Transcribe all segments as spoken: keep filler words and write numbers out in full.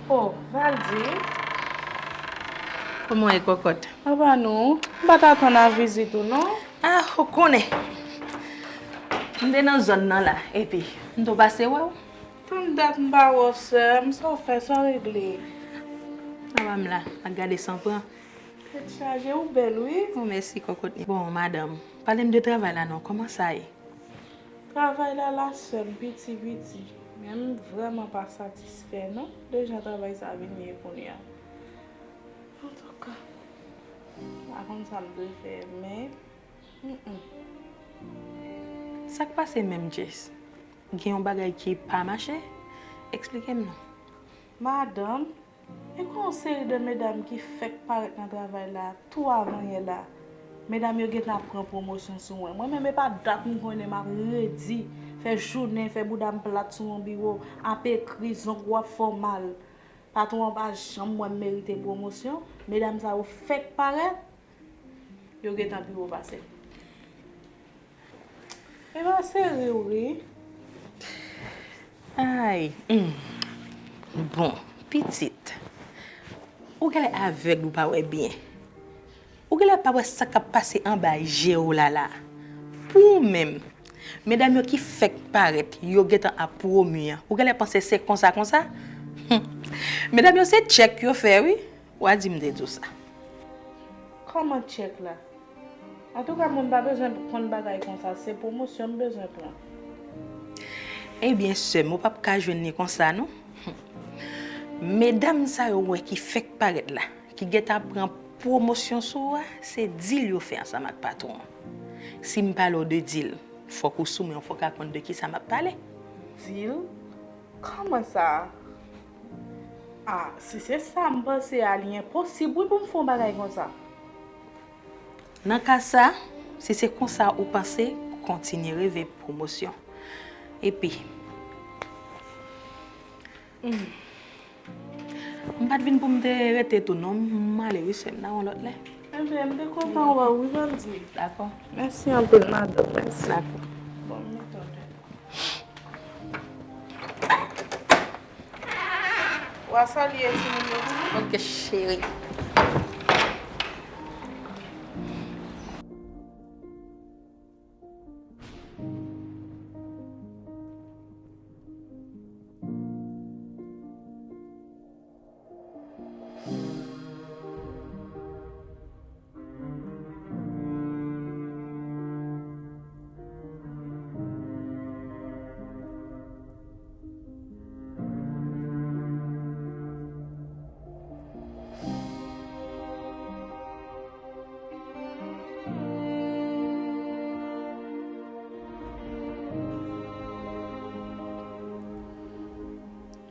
Oh, Valdy. Kòman w ye, kòkòt? Apa nou? M pa t atann a vizit ou, non. Ah, ou konnen. M te nan zòn nan la, epi m tou pase wè w. Tann dat m pa wè w, sè m. Sa w fè, sa w regle? Apa m la, ak gade san pran. Tèt chaje, ou bèl, wi. Oh, mèsi, kòkòt. Bon, madanm, pale m de travay la non, kòman sa ye? Travay la la sè m, piti, piti. Men m vrèman pa satisfè non, de jan travay sa vin ye kounye a. Antouka, m pa konn sa m dwe fè, men, mm, mm. Sa k pase menm, Jess? Gen yon bagay ki pa mache? Eksplike m non. Madanm, e gen yon seri de medam ki fèk parèt nan travay la tou avanyè la. Medam yo gentan ap pran pwomosyon sou mwen. Mwen menm, e pa dat m konnen m ap redi, fè jounen, fè bouda m plat sou yon biwo, ap ekri, zong w ap fè w mal. Patwon an pa janm wè m merite pwomosyon. Medam sa yo fèk parèt, yo gentan pi wo pase m. E pa seri w ri. Ay, hmm. Bon, pitit. Ou genlè avèg, ou pa wè byen. Ou genlè pa wè sa k ap pase anba je w la la. Pou ou menm, medam yo ki fèk parèt, yo gentan ap pwomi an. Ou genlè panse se konsa, konsa? Hmm. Medam yo se tchèk yo fè, wi. W a di m te di w sa. Kòman tchèk la? Antouka, mwen m pa bezwen konn bagay konsa, se pwomosyon m bezwen pran. Ebyen, sè m, ou p ap ka jwenn li konsa, non. Medam sa yo wè ki fèk parèt la, ki gentan pran pwomosyon sou ou a, se dil yo fè ansanm ak patwon an. Si m pale w de dil, fòk ou sou mwen, fòk w ka konn de kisa m ap pale. Dil? Kòman sa? Ah, si se sa m panse a, li enposib wi pou m fè yon bagay konsa. Nan ka sa, si se konsa ou panse, kontinye reve pwomosyon. Epi, hmm, m pa t vin pou m te rete tou non, m ale wi sè m, n a yon lòt lè. Ebyen, m te kontan wè w wi, Valdy. Dakò. Mèsi anpil, madanm, mèsi. Dakò. Bon, m mete w deyò. W a salye timoun yo pou mwen? Ok, cheri.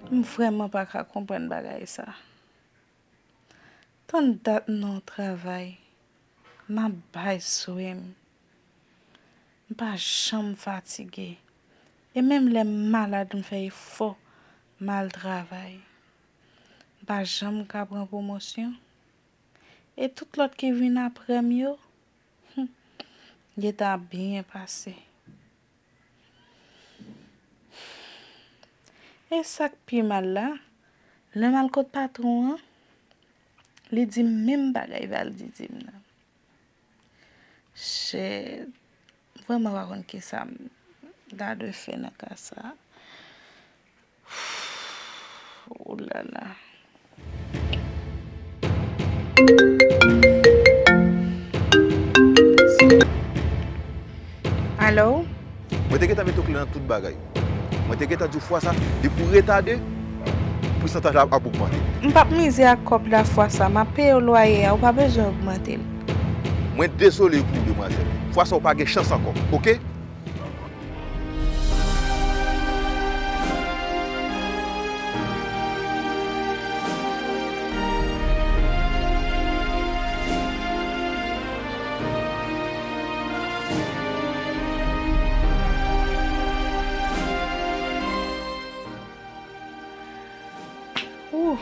M vrèman pa ka konprann bagay sa. Tann dat m nan yon travay, m ap bay swe m. M pa janm fatige. E menm lè m malad, m fè efò, m al travay. M pa janm ka pran pwomosyon. E tout lòt ki vin apre m yo, hmm, yo ta byen pase. E sa k pi mal la, lè m al kot patwon an, li di m menm bagay Valdy di m nan. Shit. Vrèman pa konn kisa m ta dwe fè nan ka sa. Oulala. Alo? Mwen te gentan met w klè nan tout bagay. Mwen te gentan di w fwa sa, depi w retade, pousantaj la ap ogmante. M p ap mize ak kòb la fwa sa, m ap peye w lwaye a, ou pa bezwen ogmante l. Mwen dezole pou ou, demwazèl. Fwa sa, ou pa gen chans ankò, oke? Ooh!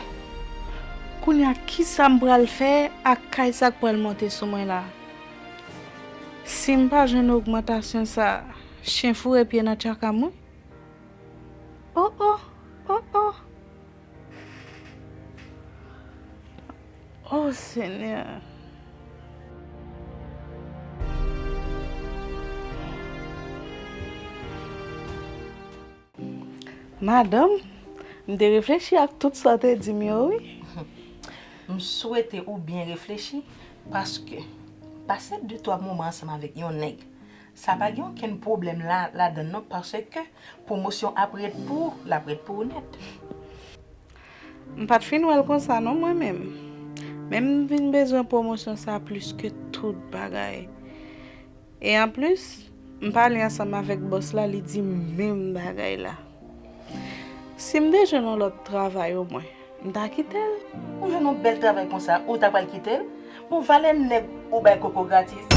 Kounye a, kisa m pral fè ak kay sa k pral monte sou mwen la? Si m pa jwenn ogmantasyon sa, chen foure pye nan tchaka m wi. Oh, oh, oh, oh. Oh, Senyè. Madanm, m te reflechi ak tout sa w te di m yo, wi. M swete ou byen reflechi, paske pase de twa moman ansanm avèk yon nèg, sa pa gen okenn pwoblèm la, ladan l non, paske pwomosyon ap ret pou ou, l ap ret pou ou nèt. M pa t fin wè l konsa non, mwen menm. Men m vin bezwen pwomosyon sa plis ke tout bagay. E anplis, m pale ansanm avèk bòs la, li di menm bagay la. Si m te jwenn yon lòt travay omwen, m ta kite l. Ou jwenn yon bèl travay konsa, ou ta pral kite l? Bon, valè nèg ou bay koko gratis.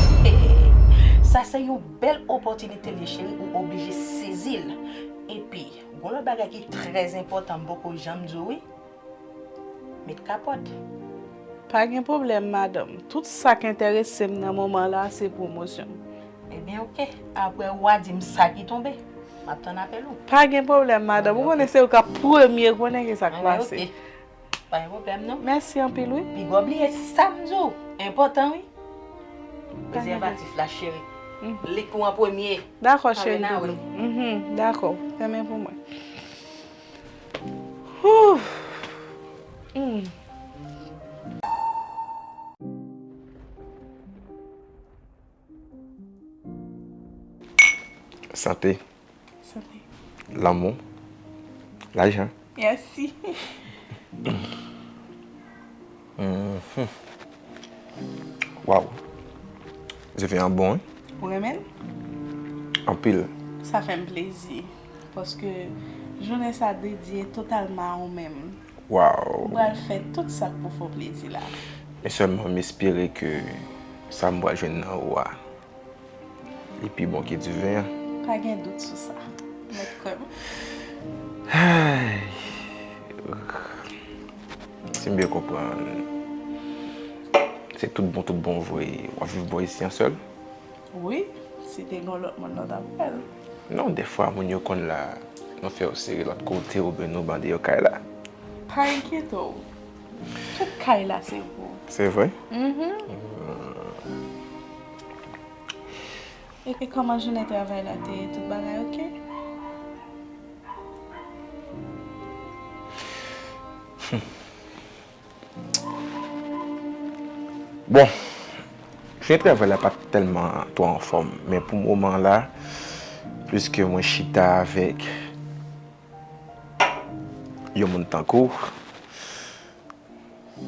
Sa se yon bèl opòtinite l ye, cheri, ou oblije sezi l. Epi, gon lòt bagay ki trè enpòtan m poko janm di w, wi. Met kapòt. Pa gen pwoblèm, madanm. Tout sa k enterese m nan moman la, se pwomosyon. Ebyen, oke. Apre, w a di m sa ki tonbe. M ap tann apèl ou. Pa gen pwoblèm, madanm. Ou konnen se ou k ap premye konnen ki sa k pase. Anben, oke. Pa gen pwoblèm, non. Mèsi anpil, wi. Piga w bliye sa m di w. Enpòtan, wi. Prezèvatif la, cheri. Lik ou an premye. Dakò, cheri doudou. Mhm, dakò. Fèmen pou mwen. Whew. Hmm. Sante. Sante. Lanmou. Lajan. Mèsi. Mhm. Waw. Diven an bon, wi. Ou renmen l? Anpil. Sa fè m plezi. Paske jounen sa dedye totalman a ou menm. Waw. Ou pral fè tout sa k pou fè w plezi la. Men sèlman m espere ke sa m pral jwenn nan ou a, li pi bon ke diven an. Pa gen dout sou sa. Mèt kwè m. Ay. Si m byen konprann, se tout bon, tout bon vre, w ap viv bò isi an sèl? Wi, si te gen lòt moun nan, w t ap wè l. Non, dèfwa moun yo konn la, nou fè yo sere lòt kote oubyen nou bande yo kay la. Pa enkyete w. Tout kay la se pou ou. Se vre? Mhm. Hmm. E kòman jounen travay la te ye? Tout bagay oke? Hmm. Bon, jounen travay la pa t tèlman twò anfòm, men pou moman la, piske mwen chita avèk yon moun tankou w,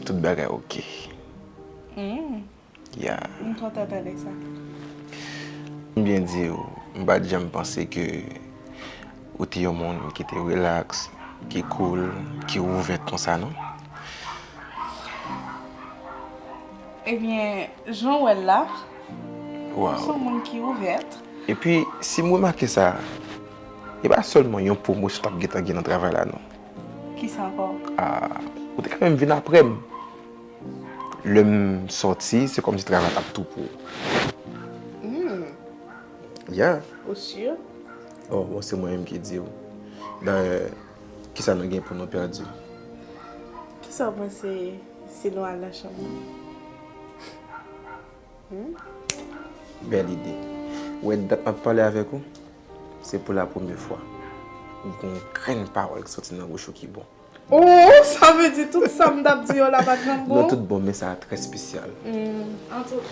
tout bagay oke. Hmm. Ya. M kontan tande sa. M byen di w, m pa t janm panse ke ou te yon moun ki te rilaks, ki koul, ki ouvè konsa, non. Ebyen, jan w wè l la, waw, ou se yon moun ki ouvè. Epi, si m remake sa, e pa sèlman yon pwomosyon w t ap gentan gen nan travay la, non. Kisa ankò? Ah, ou te kanmenm vin apre m. Lè m sòti, se kòmsi travay t ap tou pou ou. Hmm. Yeah. Ou si? Oh, bon, se mwen menm ki di w. Dayè, kisa nou gen pou nou pèdi? Kisa w panse si nou al nan chanm mwen? Hmm? Bèl ide. Ou wè dat m ap pale avèk ou, se pou la premyè fwa ou gen yon grenn pawòl ki sòti nan bouch ou ki bon. Oh, sa vle di tout sa m t ap di yo la pa t janm bon? Non, tout bon, men sa a trè espesyal. Hmm, antouka.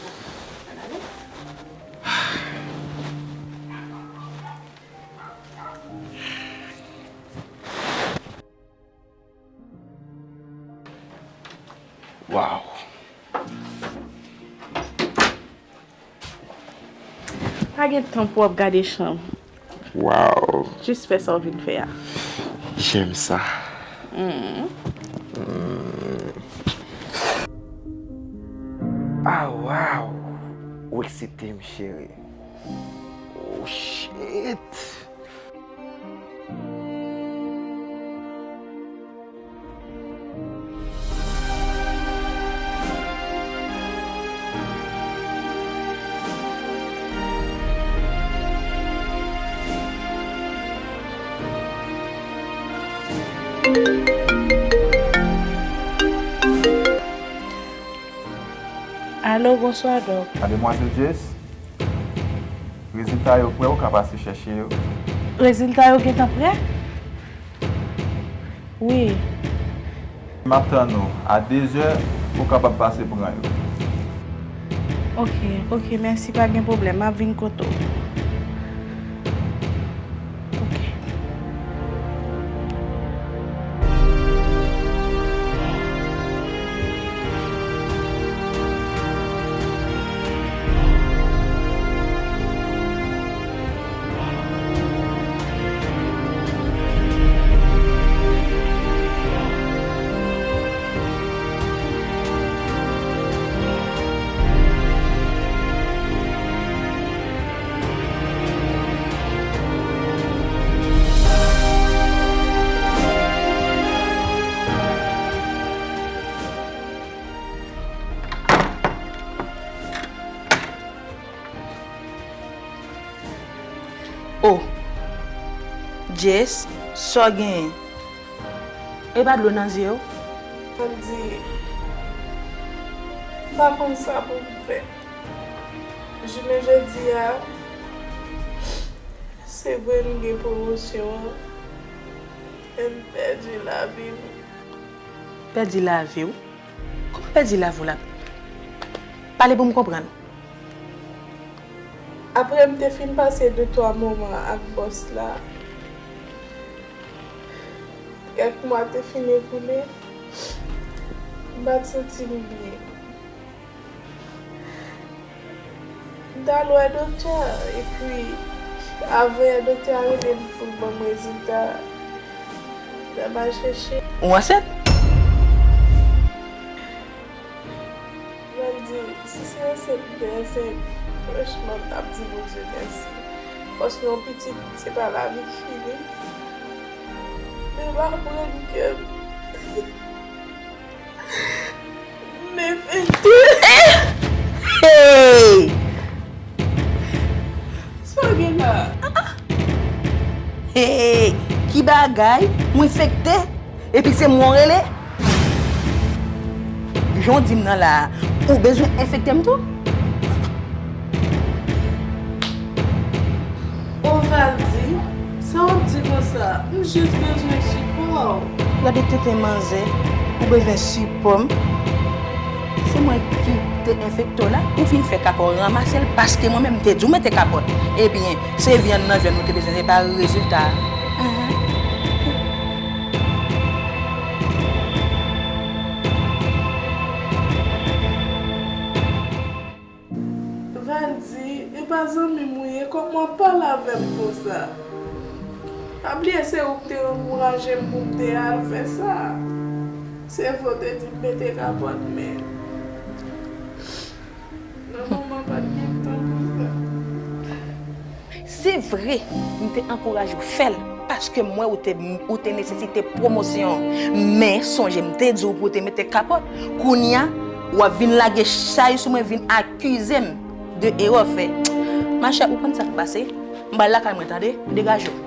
Waw. Pa gen tan pou w ap gade chanm. Waw. Jis fè sa w vin fè a. J'aime ça. Mm. Mm. Ah, waw. Ou eksite m, cheri. Oh, shit. Alo, bonswa, Dòk. Mademwazèl Jess, rezilta yo prè, ou ka pase chèche yo. Rezilta yo gentan prè? Wi. M ap tann ou. A dezè, ou kapab pase pran yo. Ok, ok, mèsi, pa gen pwoblèm. M ap vin kote w. Ok. Oh, Jess, sa w genyen? E pa dlo nan zye w? Andy, m pa konn sa pou m fè. Jounen jodi a, se vre m gen pwomosyon an, men m pèdi lavi m. Pèdi lavi w? Kòman pèdi lavi w la? Pale pou m konprann. Apre m te fin pase de twa moman ak bòs la, kèk mwa te fin ekoule, m pa t santi m byen. M t al wè doktè a, epi avanyè doktè a rele m pou l ban m rezilta, m t al chèche. Ou ansent? Valdy, si se ansent m te ansent, franchman, m t ap di Bondye mèsi. Paske yon pitit, se pa lavi k fini. Men m aprann ke m enfekte. Hey! Sa w gen la? Hey! Ki bagay? Ou enfekte? Epi se mwen w rele? Jan w di m nan la a, ou bezwen enfekte m tou? O Valdy, sa w ap di konsa? M jis bezwen sipò w. Gade tenten manzè, ou bezwen sipò m? Se mwen ki te enfekte w la, ou fin fè kaka w ranmase l paske mwen menm m te di w mete kapòt. Ebyen, se vyann nan vyann ou te bezwen, se pa rezilta a. Ahan. Valdy, e pa zanmi m ou ye, kòman w ap pale avè m konsa? Pa bliye se ou ki te ankouraje m pou m te al fè sa. Se vre w te di m mete kapòt, men nan moman pa t gen tan pou sa. Se vre, m te ankouraje w fè l, paske m wè ou te, ou te nesesite pwomosyon an. Men, sonje m te di w pou w te mete kapòt. Kounye a, w ap vin lage chay sou mwen, vin akize m de erè w fè. Machè, ou konn sa k pase? M pral lakay mwen, tande? Degaje w.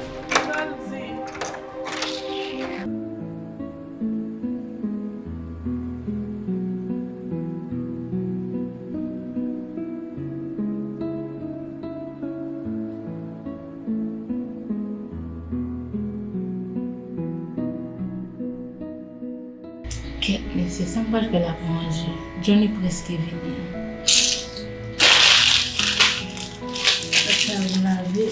Kèt, mesye, sa m pral fè la pou manje? Johnny prèske vini an. Sa m lave.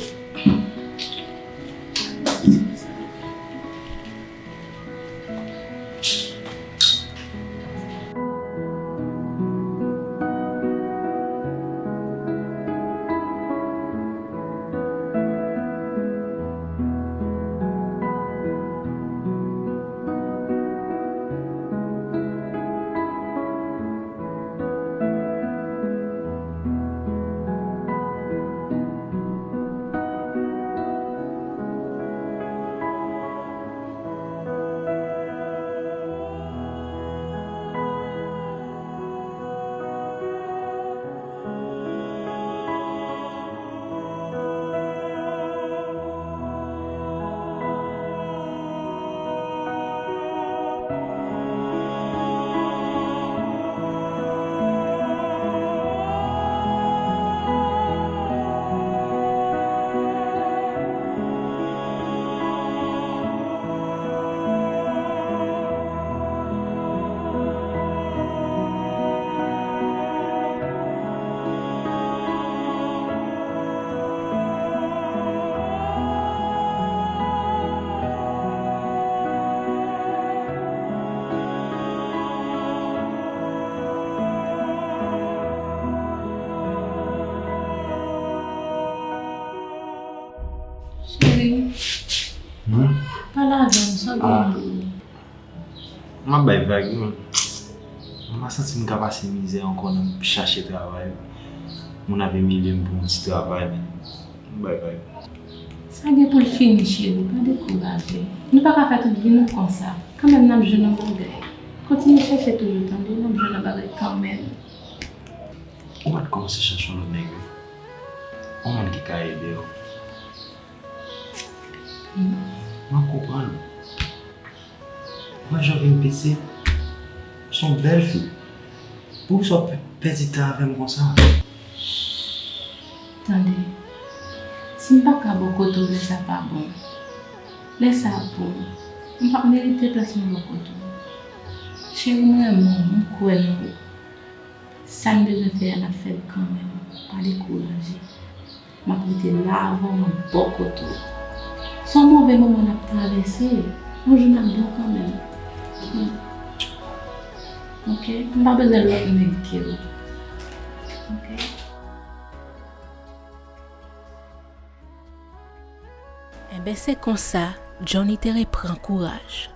Pale avè m, sa w gen pou di? M ap bay vag, wi. M pa santi m ka pase mizè ankò nan chache travay. Moun ap imilye m pou yon ti travay, men m bay vag. Sa gen pou l fini, cheri, pa dekouraje. Nou pa ka fè tout vi nou konsa. Kanmenm, n ap jwenn yon bagay. Kontinye chèche toujou, tande, n ap jwenn yon bagay kanmenm. Ou mèt kòmanse chèche yon lòt nèg, wi. Yon moun ki ka ede w. M ap konprann ou. Mwen, jan w vin piti, se yon bèl fi. Poukisa w pèdi tan avè m konsa? Tande, si m pa ka bò kote w, lè sa pa bon. Lè sa bon, m p ap merite plas mwen bò kote w. Cheri, m renmen w, m kwè nan ou. Sa n bezwen fè a, n ap fè l kanmenm. Pa dekouraje. M ap rete la avè w, m ap bò kote w. Se yon move moman n ap travèse, yon jou n ap bon kanmenm. Oke? M pa bezwen lòt nèg ke w. Oke? Enben, se konsa, Johnny te reprann kouraj.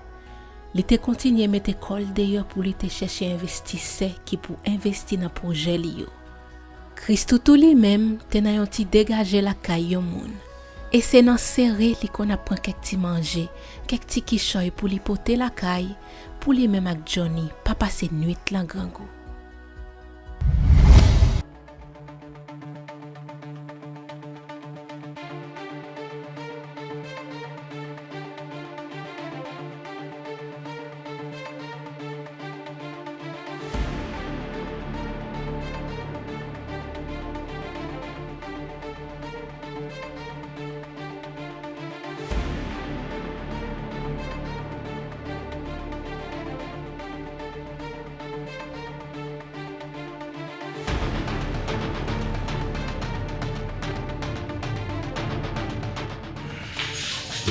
Li te kontinye mete kò l deyò pou li te chèche envestisè ki pou envesti nan pwojè li yo. Christoutou li menm te nan yon ti degaje lakay yon moun, e se nan sere li konn ap pran kèk ti manje, kèk ti kichòy pou li pote lakay, pou li menm ak Johnny pa pase nwit lan grangou.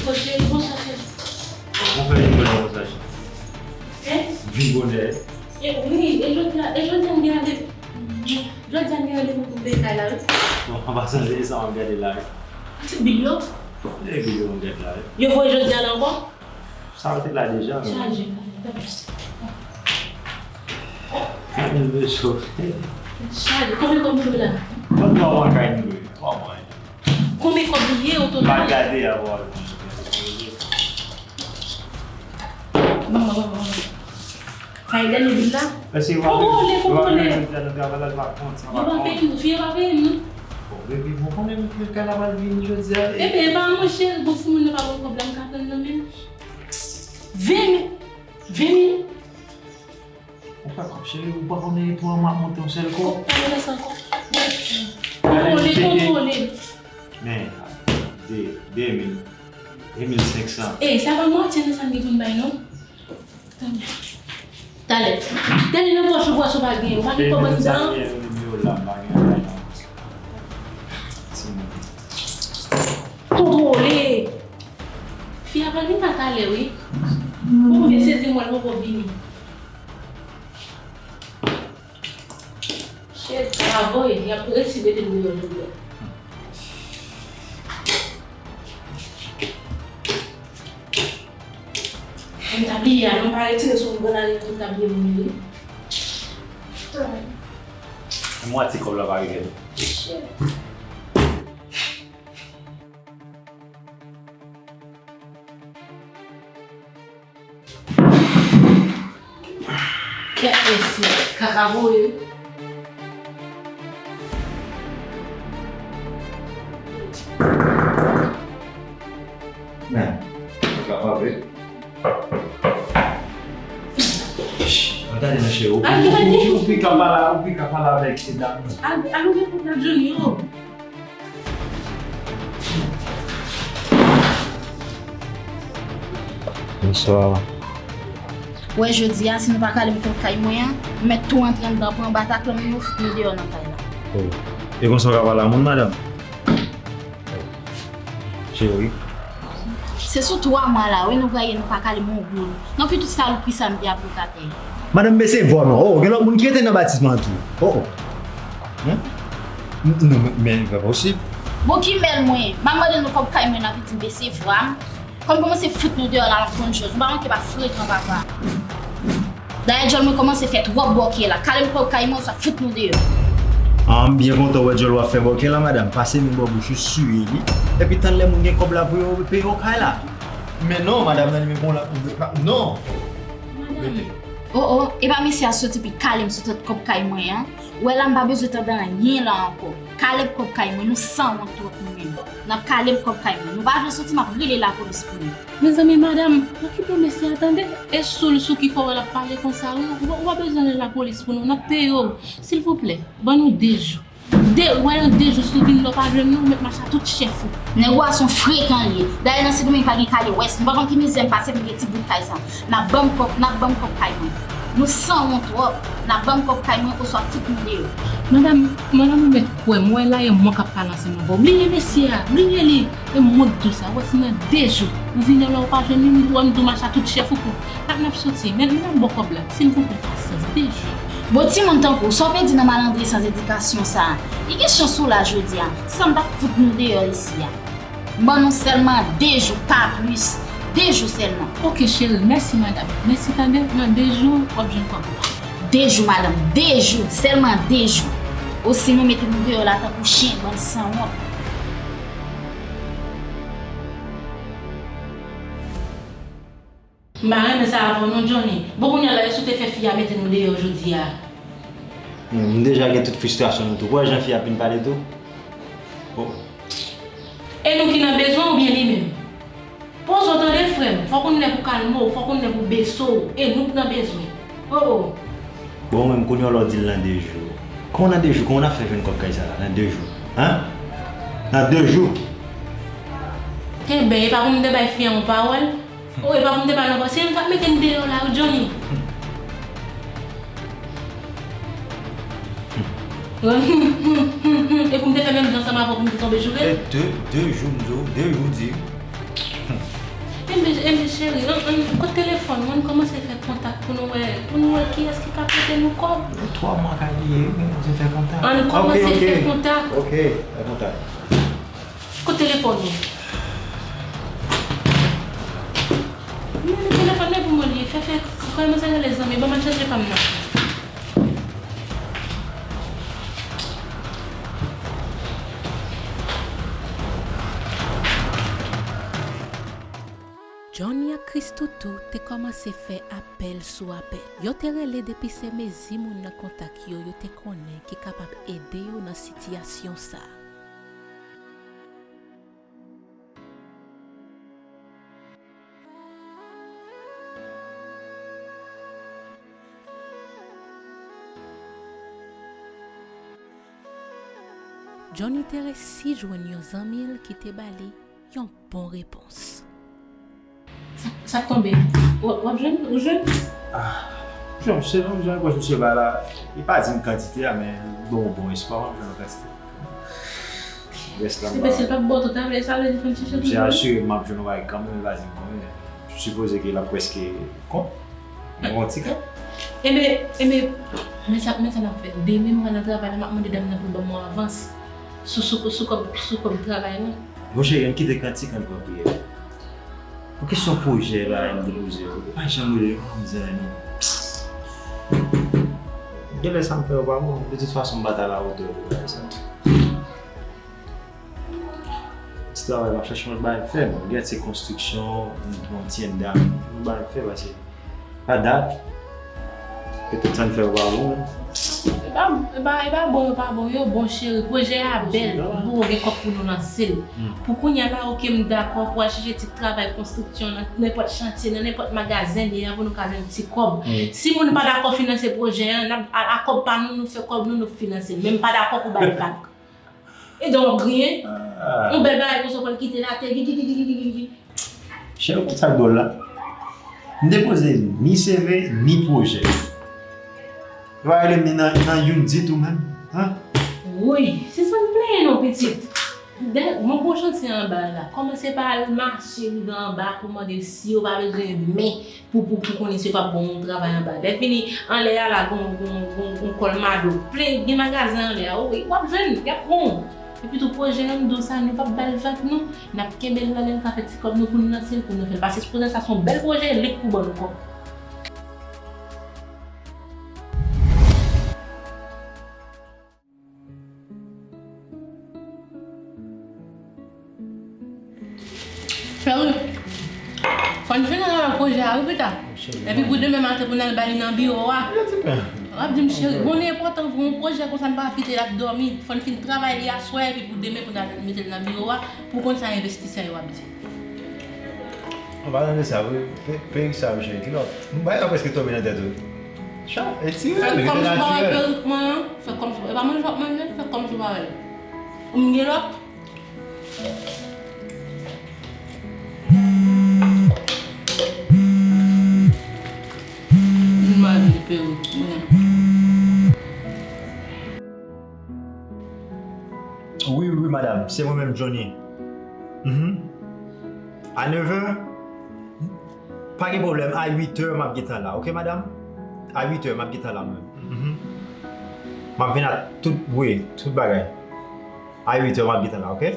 Kote, bonswa, chèf. Mwen fè vin bonè konsa, chèf. Hein? Vin bonè. E wi, e jodi a, e jodi a m gen randevou. Jodi a m gen randevou pou m veye kay la, wi. Bon, an pasan, se sa m ap gade la, wi. Ti bil yo? E bil yo m ap gade la, wi. Yo voye jodi a la ankò? Sa yo te la deja, men. Chaje, pa, pa. Ann bezwen. Chaje, konbyen kòb nou dwe la? Twa mwa kay nou dwe. Twa mwa. Konbyen kòb li ye, o total? M ap gade avè w. Bon, bon, bon, bon. Sa e dènye bil la? Èske w ap... Kontwole, kontwole. Yo pa peye nou, fi yo pa peye nou. Bon, baby, bon, konnen m kay la pral vini jodi a. Ebyen, e pa mwen, cheri, bon, si moun nan pa ban m kòb la, m ka pran l nan men l. Ven mil. Ven mil. Ou fè kòb, cheri, ou pa konnen pou an m ap monte yon sèl kòb. Kòb pa nan sa ankò. Kontwole, kontwole. Men, de, de mil, de mil senk san. Ey, sa pa mwatye nan sa m gen pou m bay, non. Talè. Talè. Talè nan pòch ou, pòch ou pa gen. Ou pa gen kòb anndan. Kontwole. Fi a pral vin la talè, wi. Bon, men sezi mwen, l poko vini. Shit, bravo, y ap resi mete m deyò jodi a. Mwen tabliye a, non, pa retire sou m, bon, ale pou tabliye moun yo, wi. Mwatye kòb la pa rive. Shit. Kèt mesye, kaka voye. Men, kaka pa vre. Al gade, cheri, ou pika pale, ou pika pale avèk se dam nan. Al, al ouvè pòt la, Johnny, oh. Bonswa. Ou wè jodi a, si nou pa ka ale m kont kay mwen an, m mèt tou antre anndan, pran batak lan, m nou fout nou deyò nan kay la. Oh. E konsa w ka pale a moun, madanm? Cheri. Se sou twa mwa la, wi, nou gaye, nou pa ka ale m yon goud. Nan ki tout salopri sa m te ap lokatè. Madanm, bese vwa non. Oh, gen lòt moun ki rete nan batisman an tou. Oh, oh. Hein? N-, non, men, men, pa posib. Bon, ki mèl mwen? M ap mande nou kòb kay mwen, n ap di m bese vwa m. Kòm kòmanse fout nou deyò la, m ap konn jòj. Nou pa manke pa frekan, papa. Dayè, djòl mwen kòmanse fè twòp bòkè la. Kale m kòb kay mwen, oswa fout nou deyò. Ah, m byen kontan wè djòl w ap fè bòkè la, madanm. Pase men bò bouch ou, siye li. Epi tann lè moun gen kòb la pou yo peye w kay la. Men non, madanm nan li men bon la. Non. Madanm. Oh, oh, e pa mesye a soti pi kale m sou tèt kòb kay mwen an. Ou wè la, m pa bezwen tande anyen la ankò. Kale m kòb kay mwen, nou sanwont twòp nou menm. N ap kale m kòb kay mwen. Nou pa vle soti, m ap rele lapolis pou nou. Mezanmi, madanm, okipe mesye a tande. E sou l, sou ki fè w wè l ap pale konsa, wi. Ou pa, ou pa bezwen rele lapolis pou nou. N ap peye w. Silvouplè, ban nou de jou. De, ou wè nan de jou, si w vin la, w pa jwenn nou, ou mèt mache a tout chèf ou. Nèg ou a se yon frekan li ye. Dayè, nan Sendomeng pa gen kale wès. Nou pa konn ki mizè m pase pou m gen ti bout kay sa. N ap ban m kòb, n ap ban m kòb kay mwen. Nou sanwont twòp. N ap ban m kòb kay mwen, oswa fout nou deyò. Madanm, madanm, ou mèt kwè m, wè la e mwen k ap pale ansanm avè w. Bliye mesye a, bliye li. E mwen k di w sa, wè si nan de jou, ou vini la ou pa jwenn li, ou wè m di w mache a tout chèf ou pou. N ap, n ap soti, men, men n ap ba w kòb la, silvouplè, pasyans, de jou. Bon, timoun tankou w, sa w vle di nan malandren san edikasyon sa a? Li gen chans ou la jodi a, san m t ap fout nou deyò isi a. M ban nou sèlman de jou, pa plis. De jou sèlman. Oke, cheri, mèsi, madanm. Mèsi, tande, nan de jou, w ap jwenn kòb ou. De jou, madanm, de jou, sèlman de jou. Osinon, mete nou deyò la tankou chen, bann sanwont. M pa renmen sa avè w non, Johnny. Bon, kounye a la, e si w te fè fi a mete nou deyò jodi a? Hmm, m deja gen tout fristrasyon nou tou. Ou wè jan fi a ap vin pale tou? Oh. E nou ki nan bezwen oubyen li menm? Poze w tande, frè m. Fòk ou gen lè pou kalme w, fòk ou gen lè pou bese w. E nou k nan bezwen. Oh, oh. Bon, ou menm, kounye a w la w di l nan de jou. Kòman nan de jou? Kòman n ap fè jwenn kòb kay sa la nan de jou? Hen? Nan de jou? Enben, e pa pou m te bay fi a yon pawòl? Oh, e pa pou m te bay l yon pawòl? Se li k ap mete m deyò la, wi, Johnny. E pou m te fè menm jan ansanm avè w pou m te tonbe joure l? E de, de jou, m di w, de jou di. Enben, enben, cheri, ann, ann, kote telefòn mwen, ann kòmanse fè kontak pou nou wè, pou nou wè kiyès ki ka prete nou kòb. Twa mwa ka li ye, wi, men nou fè kontak. Ann kòmanse fè kontak. Ok, ok. Ok, fè kontak. Kote telefòn ou? Men, men telefòn nan pou mwen li ye. Fè, fè, kòmanse rele zanmi, ban m al chèche pa m nan. Johnny ak Christoo tou te kòmanse fè apèl sou apèl. Yo te rele depi se mezi moun nan kontak yo, yo te konnen ki kapab ede yo nan sitiyasyon sa a. Johnny te resi jwenn yon zanmi l ki te ba li yon bon repons. Sa, sa k tonbe? W, w ap jwenn? Ou jwenn? Ah, jan, se menm jan, pòs misye ba la, li pa di m kantite a, men li ban m bon espwa, m ap jwenn yon kantite. Rès la m pa. Se pa, si l pa ba w tout a, sa vle di fò n chèche toujou. Misye asire m ap jwenn yon bagay kanmenm, li pa di m konbyen. M sipoze ke l ap prèske kont. Mwen yon ti kè. Enben, enben, men sa, men sa n ap fè. Demen m pral nan travay la, m ap mande dam nan pou l ban m yon avans sou, sou, sou kòb, sou kòb travay mwen. Monchè, ann kite kantik, ann pran priyè. Pou kesyon pwojè la, m depoze yo. Pa janm rele yo, m di anyen non. Genlè sa m fè yo pa bon. De tout fason, m pa t alawotè de bagay sa. Ti travay m ap chèche yon lòt bagay fè. Bon, gen ti konstriksyon, yon ti anndan, yon bagay fè, paske pa dat. Petèt sa n fè yo pa bon. E pa, e pa, e pa bon, yo pa bon, yo bon, cheri. Pwojè a bèl, bon, gen kòb pou nou lanse l. Hmm. Pou kounye a la, oke, m dakò pou al chèche ti travay konstriksyon nan nenpòt chantye, nan nenpòt magazen li ye a, pou nou ka jwenn ti kòb. Hmm. Si moun pa dakò finanse pwojè a, n ap, a, a kòb pa nou, nou fè kòb nou, nou finanse l. Men m pa dakò pou bay vag. E dan w ap griyen. Ah. Yon bèl bagay konsa w pral kite l atè. Gi, gi, gi. Cheri, ou konn sa k dwòl la? M depoze ni C V, ni pwojè. Yo pa rele m ni nan, nan youn ditou menm, han? Woy, se sa m plenyen non, pitit. Dè, mwen gon chantye anba la. Kòmanse pa al mache rive anba pou mande si yo pa bezwen men. Pou, pou, pou konnen si yo p ap ba w yon travay anba. Lè fini, anlè a la, gon, gon, gon, gon kòlmado. Plen, gen magazen anlè a. Wi, w ap jwenn, y ap bon. Epi tou pwojè Rando sa, nou p ap ba l vag non. N ap kenbe l la, lè l ka fè ti kòb nou pou n lanse l, pou nou fè l. Paske pwojè sa se yon bèl pwojè, li k pou ban nou kòb. Cheri, fò n fin travay pwojè a wi pita. Epi pou demen maten pou n al ba li nan biwo a. W ap di m cheri, bon li enpòtan vre, yon pwojè konsa n pa kite l ap dòmi. Fò n fin travay li aswè epi pou demen pou n al mete l nan biwo a pou konn sa envestisè yo ap di. An palan de sa, wi, pe- perik sa yo cheri, kilòt. Bagay la prèske tonbe nan tèt ou. Chan, etire l, rete natirèl. Fè kòmsi w pa wè perik mwen an. Fè kòmsi, e pa manje w ap manje, fè kòmsi w pa wè l. Ou m gen lòt? M mal di perik mwen. Wi, wi, madam, se mwen menm, Johnny. Mhm. A nevè? Pa gen pwoblèm, a uitè m ap gentan la, oke, madam? A uitè m ap gentan la, mwen. Mhm. M ap vin ak tout, wi, tout bagay. A uitè m ap gentan la, oke?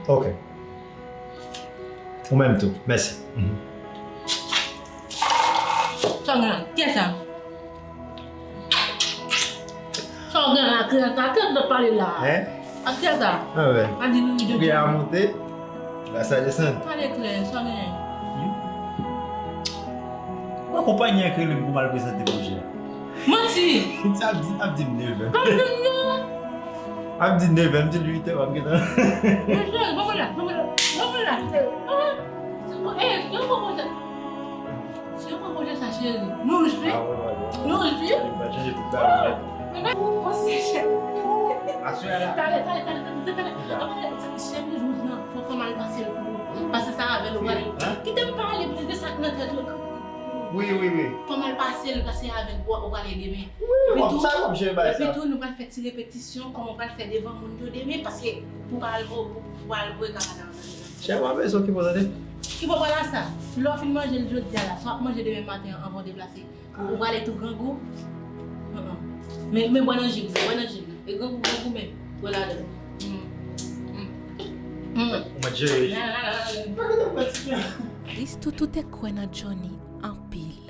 Oke. Ou menm tou. Mèsi. Mhm. Sa w gen la? Kiyès sa? Sa w gen la, kiyès sa? Kiyès w ap pale la? Hein? A kiyès sa? Ah ouais. A di nou, ou gen a monte, la sa desann. Pale klè, sa w gen? Hmm? Mwen konpayi an k rele m pou m al prezante pwojè a. Manti! Sa ap di, ap di m nevè. Ap di m non. Ap di nevè, m di l uitè, w ap gentan. Mwen cheri, ban mwen la, ban mwen la, ban mwen la, cheri. Ban mwen. Eh, yo pran pwojè. Yo pran pwojè sa, cheri. Nou jwi. Ah, ouais, ouais, ouais. Nou jwi. Li pa chanje tout bagay nèt. Men pa konsa, cheri. Aswè a la. Talè, talè, talè, talè, talè. Cheri, jodi a, fò, fò m al pase l pou ou. Pase sa avè l, ou pale. Hein? Kite m pale, plis de sa k nan tèt ou. Wi, wi, wi. Fò m al pase l, pase avè l, ou, ou pale demen. Wi, wi, w ap, sa w ap jere bagay sa. Epi tou, nou pral fè ti repetisyon, kòman w pral fè devan moun yo demen, paske pou pa al vo-, pou, pou pa al voye kaka nan, nan, nan. Chè, w ap bezwen okipe w tande. Ki bò pral a sa? Lè w fin manje l jodi a la, sa w ap manje demen maten an anvan w deplase. Ou prale tou grangou? An, an. Men, men bwè nan ji m, bwè nan ji m. E grangou, grangou men. Bwè ladan. Mm. Mm. Mm. Ou mèt jere wi. La, la, la, la, la. Pa gen de pratike. Christoutou te kwè nan Johnny anpil.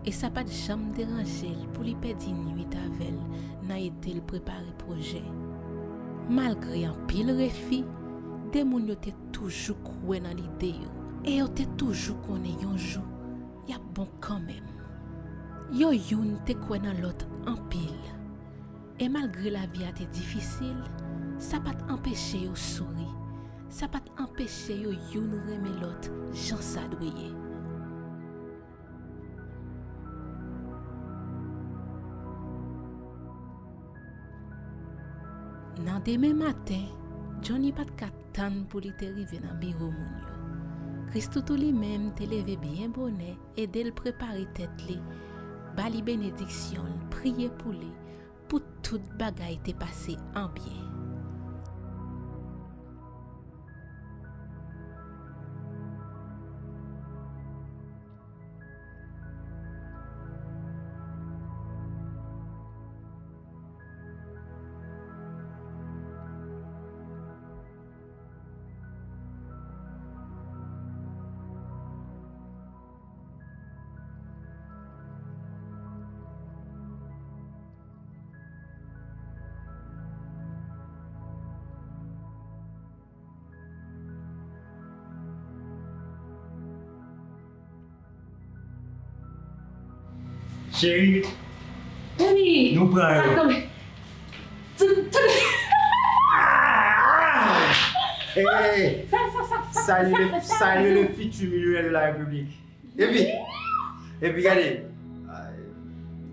E sa pa t janm deranje l pou li pèdi nuit avè l nan ede l prepare pwojè. Malgre anpil refi, de moun yo te toujou kwè nan lide yo, e yo te toujou konnen yon jou, y ap bon kanmenm. Yo youn te kwè nan lòt anpil. E malgre lavi a te difisil, sa pa t anpeche yo souri. Sa pa t anpeche yo youn renmen lòt jan sa dwe ye. Nan demen maten, Johnny pa t ka tann pou li te rive nan biwo moun yo. Christoutou li menm te leve byen bonè, ede l prepare tèt li, ba li benediksyon l, priye pou li, pou tout bagay te pase an byen. Cheri, nou pran yo. Hey, sa li le, sa li le futur millionnaire de la République. Epi, epi gade,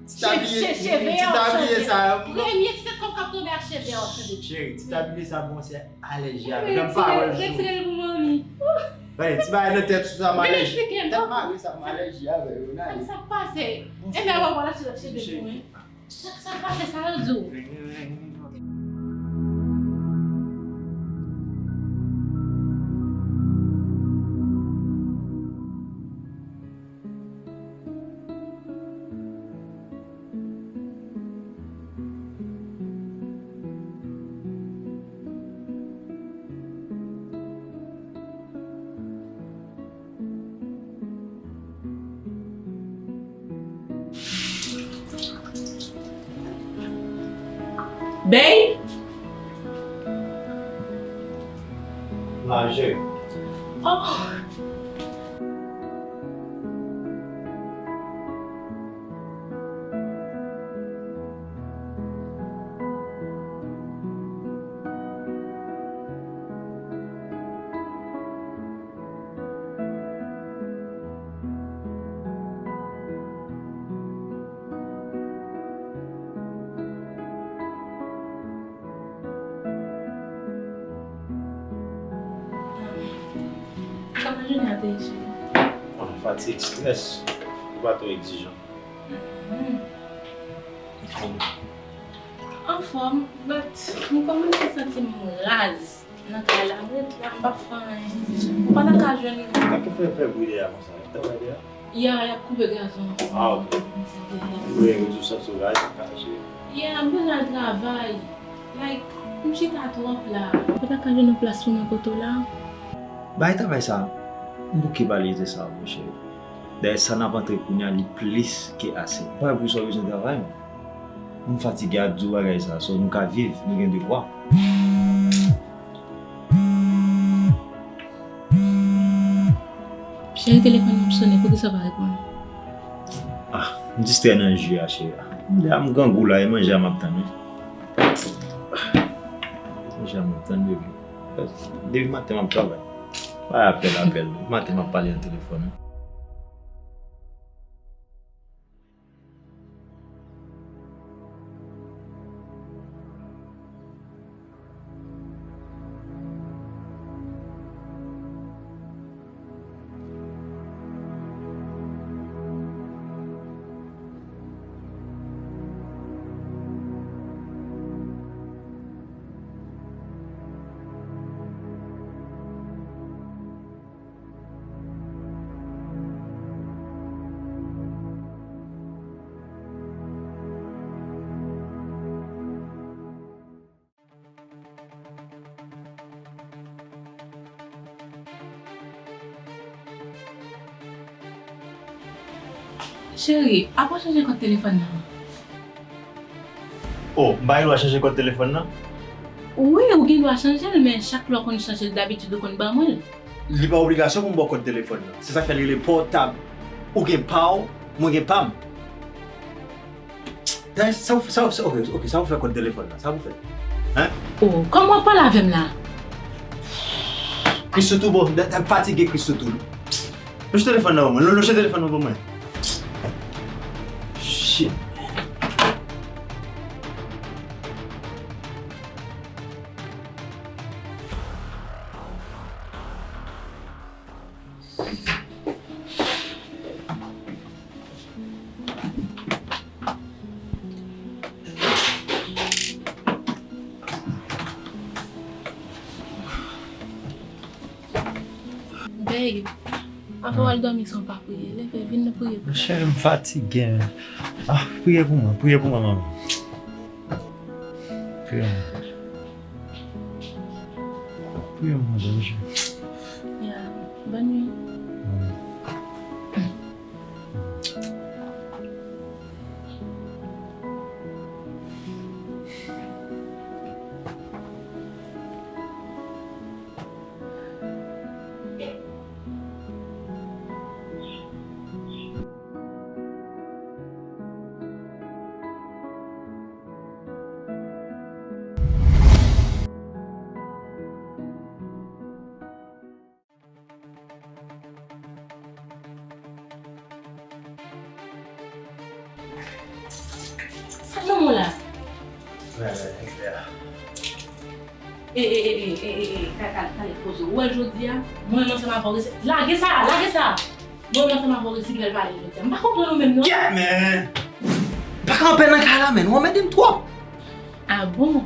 ti tabliye, ti tabliye sa, premye ti kòb k ap tonbe ak cheve a, w ap tande. Cheri, ti tabliye sa bon, se alèji a, menm pa wè jou. Retire l pou manmi. Gade, ti bagay nan tèt sou sa, m alèji. Tèt mare sa, m alèji avè yo, n ale. Sa k pase? Ebyen, w ap wè l ap tire cheve pou mwen. Sa, sa k pase sa yo di w? Babe! Maje. Oh! Kòman jounen an te ye, cheri? Ah, fatig, strès. Ou pa twò egzijan. Mhm. Anfòm, but m kòmanse santi m raz nan kay la. M ret la, m p ap fè anyen. Ou pa ta ka jwenn. Sa k fè fè bri dèyè a konsa? Y ap travay dèyè a? Ya, y ap koupe gazon. Ah, ok. Wi, wi, tou sa sou gaz, kache. Ya, m bezwen al travay. Like, m chita twòp la. Ou pa ta ka jwenn yon plas pou mwen kote w la? Bay travay sa, m bouke pale de sa, monchè. Dayè, sa n ap antre kounye a, li plis ke ase. M pa wè pou sa w bezwen travay, non. M fatige ap di w bagay sa, so nou ka viv, nou gen de kwa. Cheri, telefòn nan ap sonnen, poukisa w pa reponn? Ah, m distrè nan ji a, cheri. Lè a m grangou la, e manje a m ap tann, wi. Manje a m ap tann, baby. Depi maten m ap travay. Pa apèl, apèl. Depi maten m ap pale nan telefòn, wi. Cheri, apa w chanje kòd telefòn nan? Oh, m pa gen dwa chanje kòd telefòn nan? Wi, ou gen dwa chanje l, men chak lè w konn chanje l, dabitid ou konn ban mwen l. Li pa obligasyon pou m ba w kòd telefòn nan. Se sa k fè l rele pòtab. Ou gen pa w, mwen gen pa m. Dayè, sa w, sa w, sa, ok, ok, sa w fè kòd telefòn nan? Sa w fè? Hein? Oh, kòman w ap pale avè m la? Christoutou, bon, m fatige Christoutou. Lonje telefòn nan ban mwen. Lonje telefòn nan ban mwen. Shit. Babe, avan w al dòmi san w pa priye. Leve, vin nou priye pou mwen. Cheri, m fatige, men. Ah, priye pou mwen, priye pou mwen, manmi. Priye pou mwen. Priye pou mwen, manmi. Ya, bòn nwi. Sa k nan men w la? E, e, e, e, e, e, e, ka, ka, ka, poze w. Ou wè jodi a, mwen menm ansanm avè w resi-, lage sa, lage sa! Mwen menm ansanm avè w resi bèl pale jodi a. M pa konprann ou menm non. Yeah, man! Pa kanpe nan kay la, man. Ou anmède m twòp. Ah bon?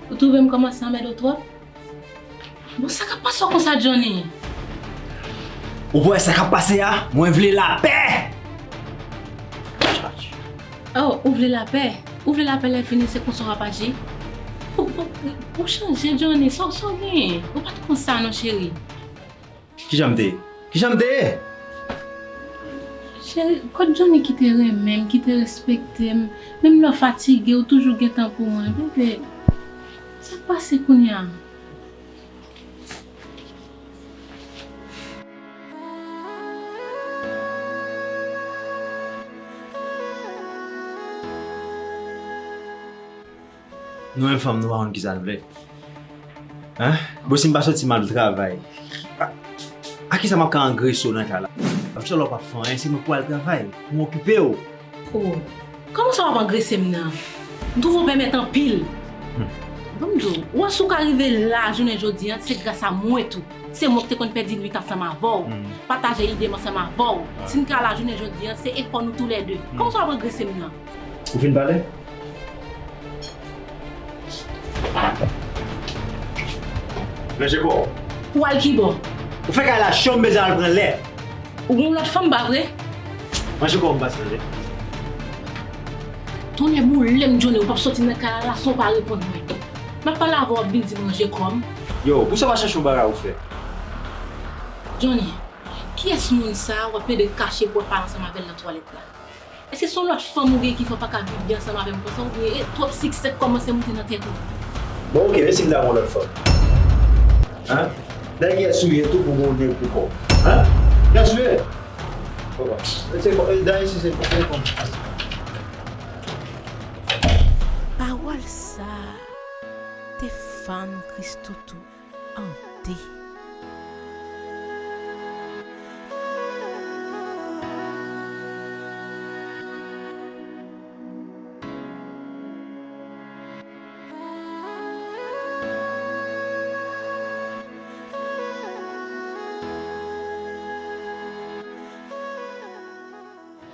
Ou twouve m kòmanse anmède w twòp? Bon, sa k ap pase w konsa, Johnny? Ou pa wè sa k ap pase a? Mwen vle lapè! Oh, ou vle lapè? Ou vle lapè lè fini, se konsa w ap aji? Ou, ou, ou chanje, Johnny. Sa, sa w genyen? Ou pa t konsa non, cheri. Kijan m te ye? Kijan m te ye? Cheri, kot Johnny ki te renmen m, ki te respekte m? Menm lè w fatige, ou toujou gen tan pou mwen, bebe. Sa k pase kounye a? Nou menm fanm, nou pa konn kisa n vle. Hein? Bon, si m pa soti m al travay, a, a kisa m ap ka angrese w nan kay la? Afè w pa fè anyen, se mwen pou al travay, pou m okipe w. Oh, kòman sa w ap angrese m nan? M twouve w pèmèt anpil. Hmm. Ban m di w, ou wè si w ka rive la jounen jodi a, se gras a mwen tou. Se mwen ki te konn pèdi nwit ansanm avè w, hmm, pataje ide m ansanm avè w. Ah. Si n ka la jounen jodi a, se efò nou toulède. Hmm. Kòman sa w ap angrese m nan? Ou fin pale? Ranje kò w. Pou al kibò? Ou fè kay la cho, m bezwen al pran lè. Ou gen yon lòt fanm, pa vre? Ranje kò w, m pase, tande. Tonnè boule m, Johnny, ou p ap soti nan kay la, san w pa reponn mwen. M ap pale avè w, w ap vin di m ranje kò m. Yo, poukisa w pa chache yon bagay ou fè? Johnny, kiyès moun sa a w ap plede kache pou w ap pale ansanm avè l nan twalèt la? Èske se yon lòt fanm ou gen ki fè w pa ka viv byen ansanm avè m konsa, oubyen e twòp siksè k kòmanse moute nan tèt ou? Bon, oke, men si m ta gen yon lòt fanm? Hein? Nèg yès ou ye tou pou gon nèg pou kò w. Hein? Yès ou ye? Papa, se kò, e, dayè si se kò, se kò. Pawòl sa a te fann Christoutou. Ante.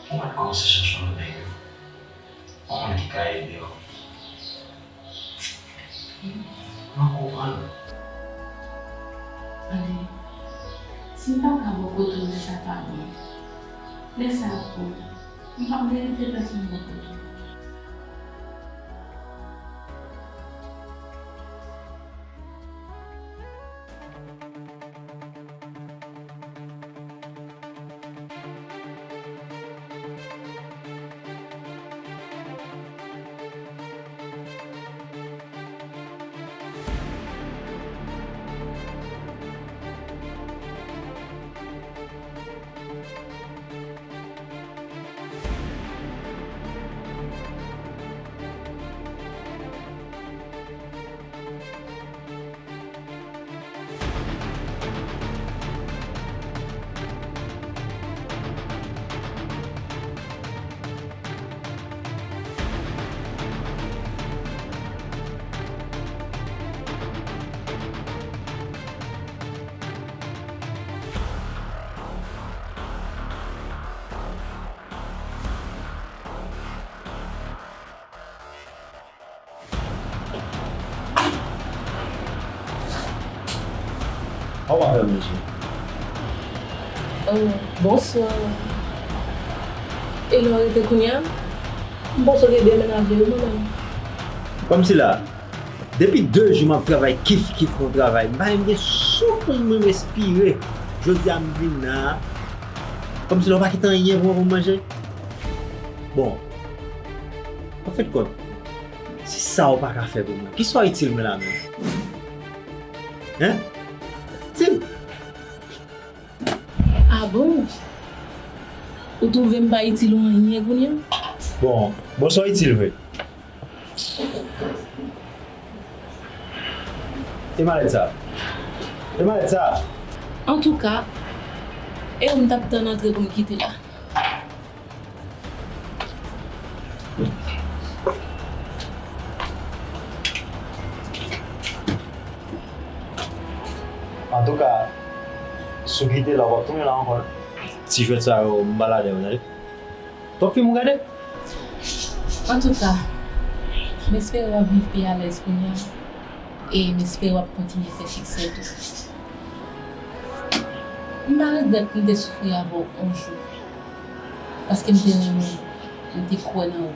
Ou mèt kòmanse chèche yon lòt nèg. Yon moun ki ka ede w. Mwen konprann. Tande, si m pa ka bò kote w lè sa pa bon, lè sa ap bon, m p ap merite pèsonn bò kote w. Sa w ap fè manje? Oh, bonswa. E lè w rete kounye a? M panse w te demenaje wi, mwen menm. Kòmsi la, depi de jou m ap travay kif kif nan travay, m pa menm gen souf pou m respire. Jodi a m vin la, kòmsi la w pa kite anyen pou mwen pou m manje. Bon, anfendkont, si sa w pa ka fè pou mwen, kisa w itil mwen la menm? Hein? Di m. Ah bon? Ou twouve m pa itil ou anyen kounye a? Bon, bon, sa w itil vre? E malèt sa? E malèt sa? Antouka, e ou m t ap tann antre pou m kite la. Antouka, si w kite la, w p ap tounen la ankò, non. Ti jwèt sa yo, m pa ladan yo, tande. Twòp fim ou gade? Antouka, m espere w ap viv pi alèz kounye a. E m espere w ap kontinye fè siksè tou. M pa regrèt m te soufri avè w yon jou, paske m te renmen w, m te kwè nan ou.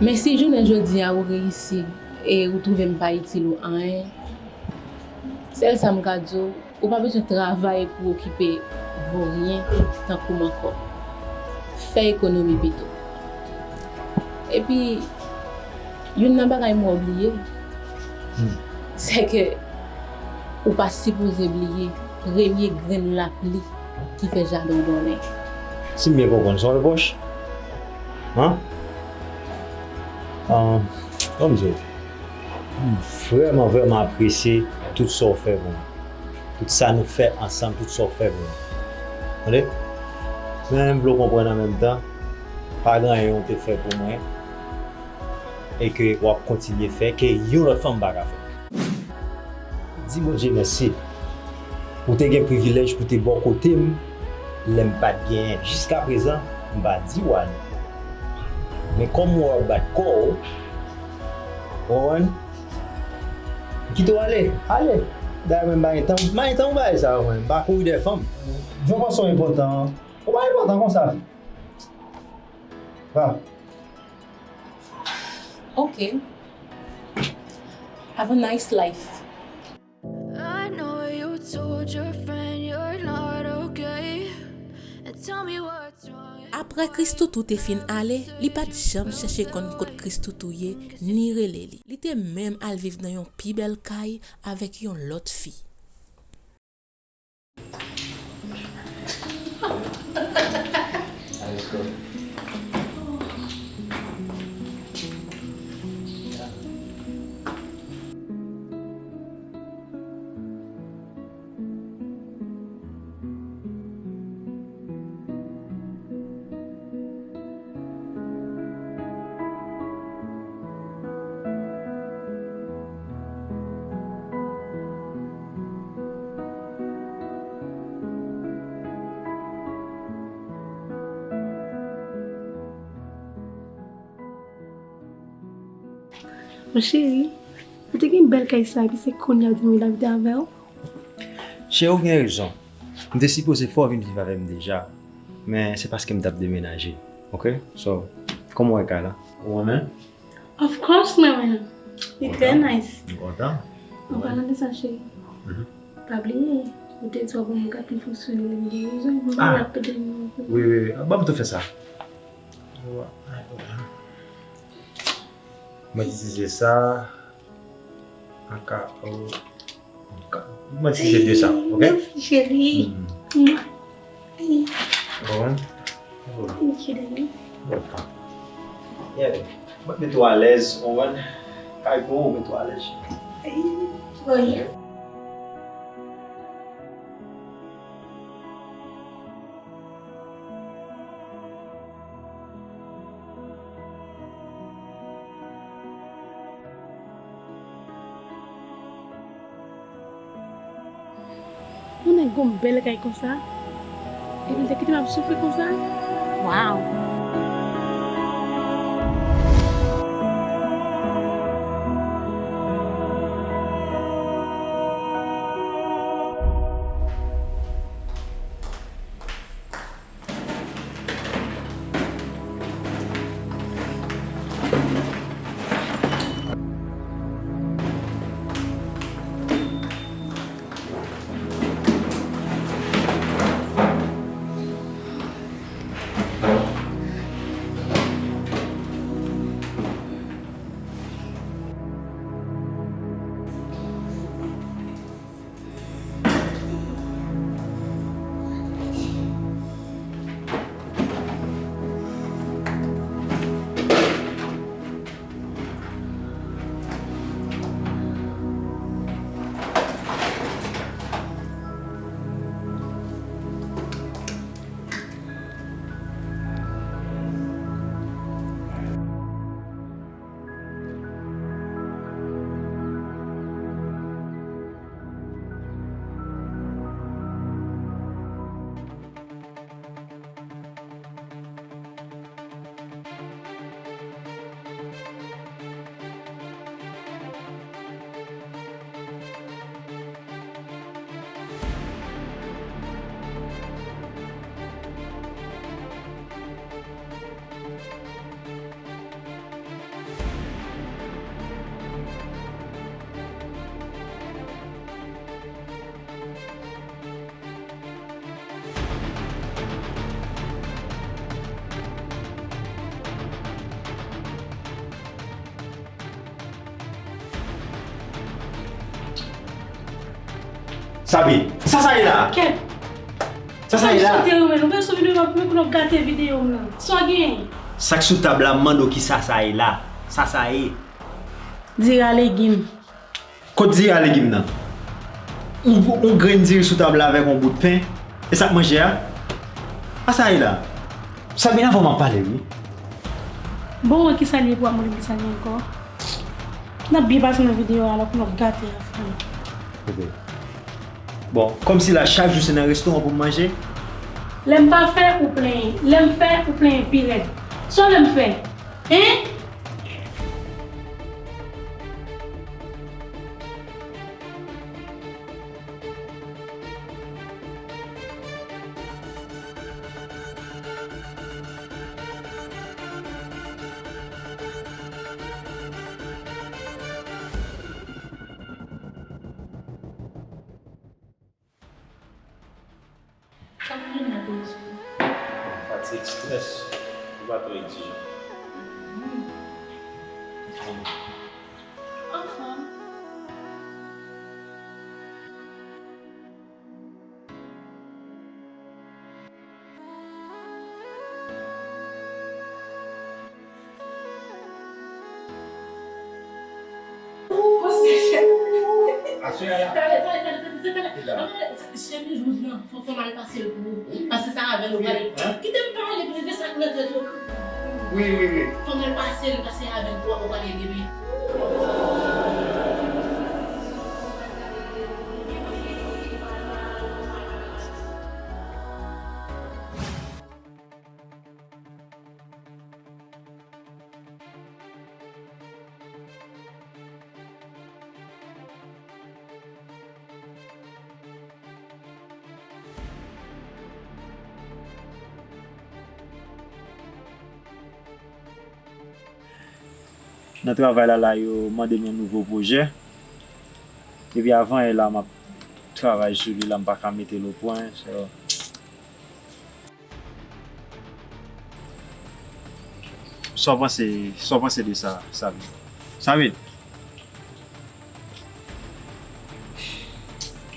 Men si jounen jodi a ou reyisi e ou twouve m pa itil ou anyen, sèl sa m ka di w, ou pa bezwen travay pou w okipe voryen tankou m ankò. Fè ekonomi pito. Epi, youn nan bagay mwen bliye, Hmm. Sèke ou pa sipoze bliye premye grenn lapli ki fè jaden w donnen. Si m byen konprann, se yon repwòch? An? An, ban m di w, m vrèman, vrèman apresye tout sa w fè pou mwen. Tout sa nou fè ansanm, tout sa w fè pou mwen. Tande? Men m vle w konprann an menm tan, pa gen anyen w te fè pou mwen e ke w ap kontinye fè ke yon lòt fanm pa ka fè. Di Bondye mèsi. Ou te gen privilèj pou te bò kote m lè m pa t genyen. Jiskaprezan, m pa di w anyen. Men kòm w wè w ap bat kò w, w konprann? M kite w ale, ale. Dayè, mwen, m pa gen tan, m pa gen tan pou bagay sa yo, mwen. M pa kouri dèyè fanm. Jan w panse w enpòtan an, ou pa enpòtan konsa. Va. Ok. Have a nice life. I know you told your friend you're not okay. And tell me what's wrong. Apre Christoutoo te fin ale, li pa t janm chèche konn kot Christoutoo ye, ni rele li. Li te menm al viv nan yon pi bèl kay avèk yon lòt fi. Mon cheri, ou te gen bèl kay sa, epi se kounye a w di m vin abite avè w? Cheri, ou gen rezon. M te sipoze fè w vin viv avè m deja, men se paske m t ap demenaje. Ok? So, kòman w wè kay la? Ou renmen? Of course, mwen renmen. Li trè nice. M kontan. An palan de sa, cheri, pa bliye, ou te di w ap ban mwen kat li fonksyone lè m gen bezwen. Mwen ap pede nou. Wi, wi, wi. Ban m tou fè sa. Mwen itilize sa. Anka, oh, anka. Mwen itilize de sa, ok? Mèsi, cheri. Bon. Cheri. Yeah. Mwen mete w alèz, ou konprann? Kay pou ou, mete w alèz, cheri. Wi. Yon nèg gon bèl kay konsa, epi l te kite m ap soufri konsa? Wow! Sabine, sa sa ye la? Kèt! Sa sa ye la? Sa w te renmen, nou bezwen videyo, pou nou gate videyo m nan. Sa w genyen? Sa k sou tab la, m mande w ki sa sa ye la. Sa sa ye? Diri a legim. Kot diri a legim nan? Yon, yon grenn diri sou tab la avèk yon bout pen. E sa k manje a? Sa sa ye la? Sabine, avan m ap pale, wi. Bon, wè ki sa l ye pou w ap mande m ki sa l ye ankò? N ap byen pase nan videyo a, alò pou n ap gate afè yo. Ok. Bon, kòmsi la chak jou se nan restoran pou m manje? Lè m pa fè, ou plenyen. Lè m fè, ou plenyen pi rèd. Sa w vle m fè? Hein? Sa k vin la, Bondye? Fatig, strès, ou pa twò exijan. Anfòm. Aswè a la. Talè, talè, talè, talè, talè. Chemiz wouj lan, fò, fò m al pase l pou ou. Pase sa avè l, ou pale. Kite m pale, pou de sa k nan tèt ou. Wi, wi, wi. Fò m al pase l, pase avè l pou ou, ou pale demen. Nan travay la, la, yo mande m yon nouvo pwojè. Epi avan yè la, m ap travay sou li la, m pa ka mete l o pwen. So, sa w panse, sa w panse de sa, Sabine? Sabine?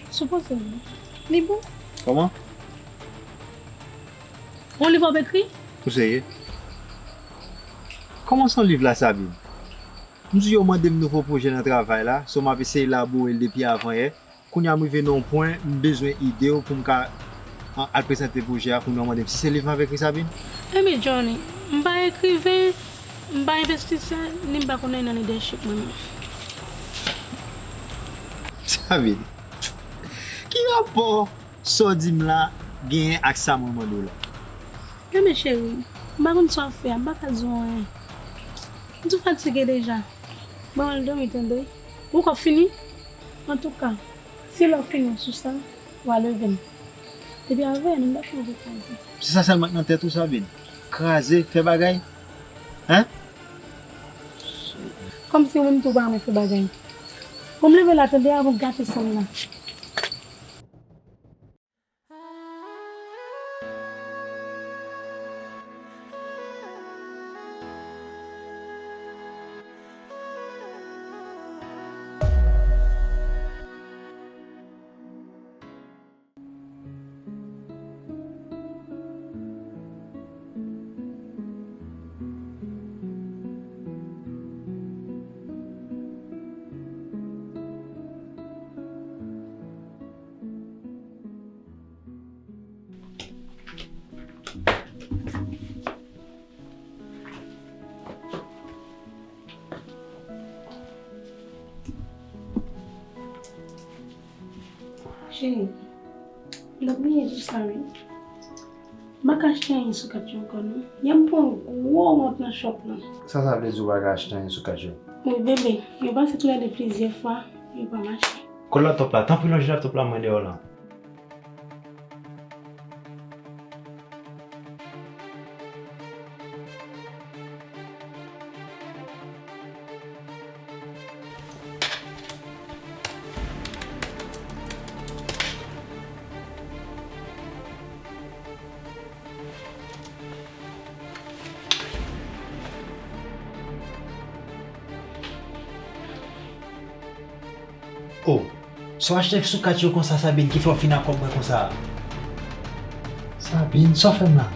Sa w panse, wi. Li bon. Kòman? Yon liv w ap ekri? Ou serye? Kòman se yon liv la, Sabine? M di yo mande m nouvo pwojè nan travay la, so m ap eseye elabore l depi avan yè. Kounye a m rive nan yon pwen, m bezwen ide w pou m ka, an, al prezante pwojè a, kounye a w mande m si se liv m ap ekri, Sabine? Ebyen, Johnny, m pa ekriven, m pa envestisè, ni m pa konn anyen nan lidèchip mwen menm. Sabine, ki rapò sa w di m la genyen ak sa mwen mande w la? Ebyen, cheri, m pa konn sa w ap fè a, m pa ka di w anyen. M tou fatige deja. Bon, al dòmi, tande. Ou kò fini? Antouka, si lè w fini sou sa, w a leve m. Epi avè nou, m pa fè anvi kraze. Se sa sèlman k nan tèt ou, Sabine? Kraze, fè bagay? Hein? Kòmsi ou menm tou pa renmen fè bagay. Bon, m leve la, tande, avan w gate san m nan. Cheri, m t ap bliye di w sa wi. M pa ka achte anyen sou kat yo ankò non. Yè m pran yon gwo wont nan shop lan. Sa sa vle di w pa ka achte anyen sou kat yo? Wi bebe, yo pase toulède plizyè fwa, yo pa mache. Kot laptop la? Tanpri lonje laptop la, mwen deyò la. Oh, Sa w achte sou kat yo konsa, Sabine, ki fè w fin ak kòb mwen konsa a? Sabine, sa w fè m la?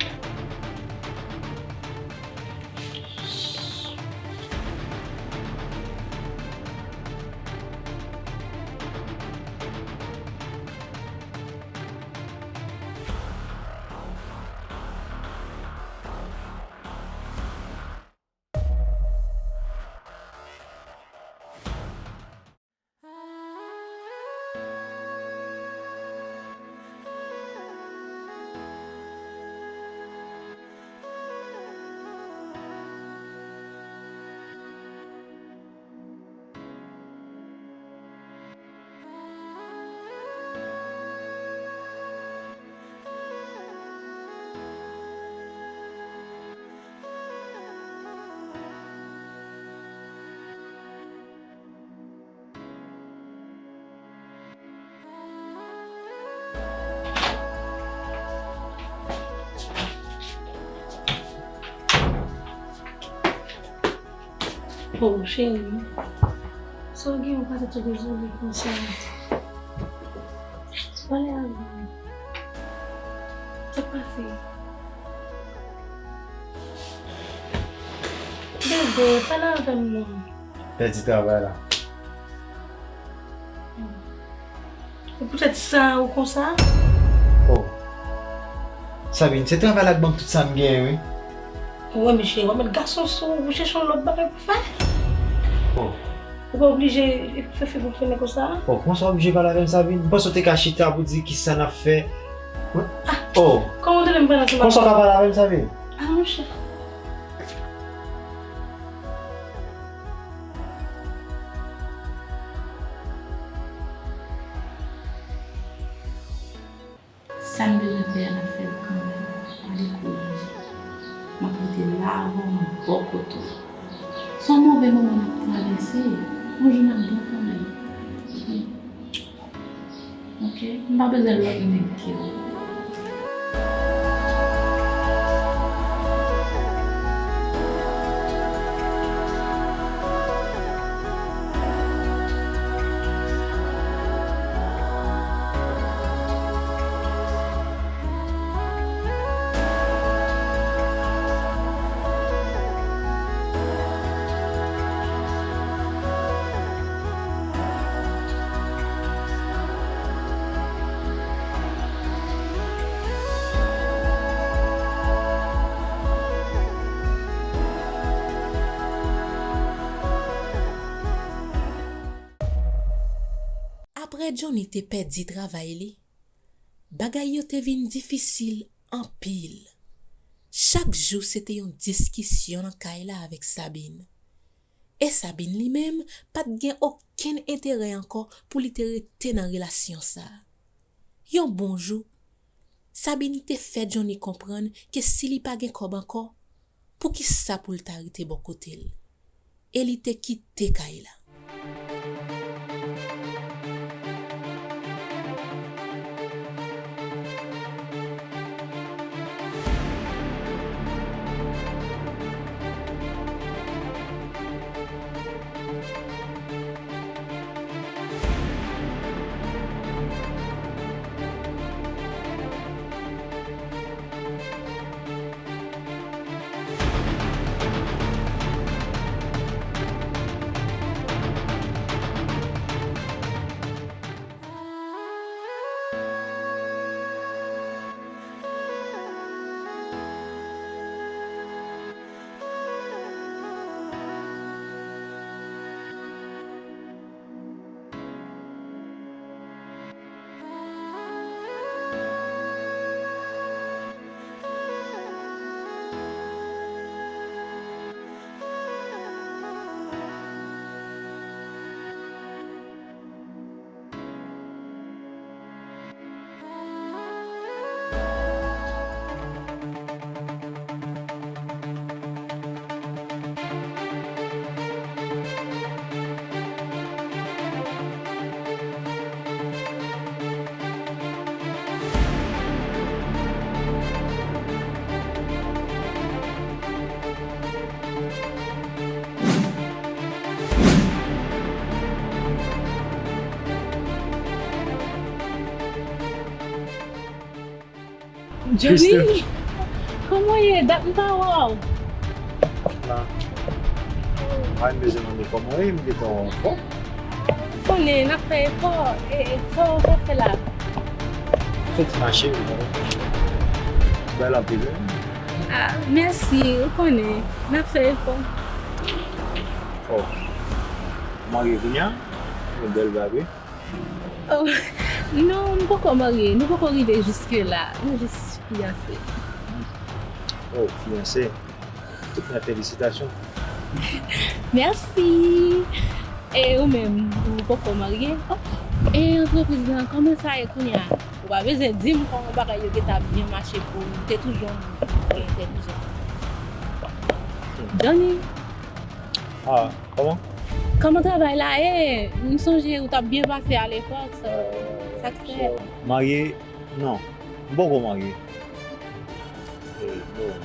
Oh, cheri, sa w gen, ou pa t ap dezole konsa. Pale avè m. Sa k pase? Bebe, pale avè m non. Pèdi travay la. E poutèt sa ou konsa? Oh. Sabine, se travay la k ban m tout sa m genyen, wi. Ou wè, mesye, w ap met gason sou ou, ou chèche yon lòt bagay pou fè. Oh. Ou pa oblije fè figi w fennen konsa. Oh, kòman sa w oblije pale avè m, Sabine? M panse w te ka chita pou di kisa n ap fè. Oh. Kòman w te vle m pale ansanm avè w? Kòman sa w ka pale avè m, Sabine? Ah, monchè. Sa n bezwen fè a, n ap fè l kanmenm. Pa dekouraje. M ap rete la avè w, m ap bò kote w. Se yon move moman n ap travèse, yon jou n ap bon kanmenm. Oke? M pa bezwen lòt nèg ke ou. Apre Johnny te pèdi travay li, bagay yo te vin difisil anpil. Chak jou se te yon diskisyon nan kay la avèk Sabine. E Sabine li menm pa t gen okenn enterè ankò pou li te rete nan relasyon sa a. Yon bon jou, Sabine te fè Johnny konprann ke si li pa gen kòb ankò, poukisa pou l ta rete bò kote l? E li te kite kay la. Johnny, kòman w ye? Dat m pa wè w. Mwen bezwen mande kòman w ye, m gentan wè w anfòm. Ou konnen, n ap fè efò. E, e, sa w ap fè la? Fè ti mache, wi, mwen. Bèl anpil, wi. Ah, mèsi, ou konnen, n ap fè efò. Oh. Ou marye kounye a? Ou bèl bagay. Oh, non, m poko marye. Nou poko rive jiske la. Nou jis fiyanse. Oh, fiyanse. Tout mwen felisitasyon. Mèsi. E ou menm, ou poko marye? Oh, e antrepriz lan, kòman sa ye kounye a? Ou pa bezwen di m kòman bagay yo gentan ap byen mache pou ou. Ou te toujou yon moun ki entèlijan. Johnny. Ah, kòman? Kòman travay la ye? M sonje ou t ap byen pase alepòk, so, sa k fè? Marye? Non, m poko marye. E, bon.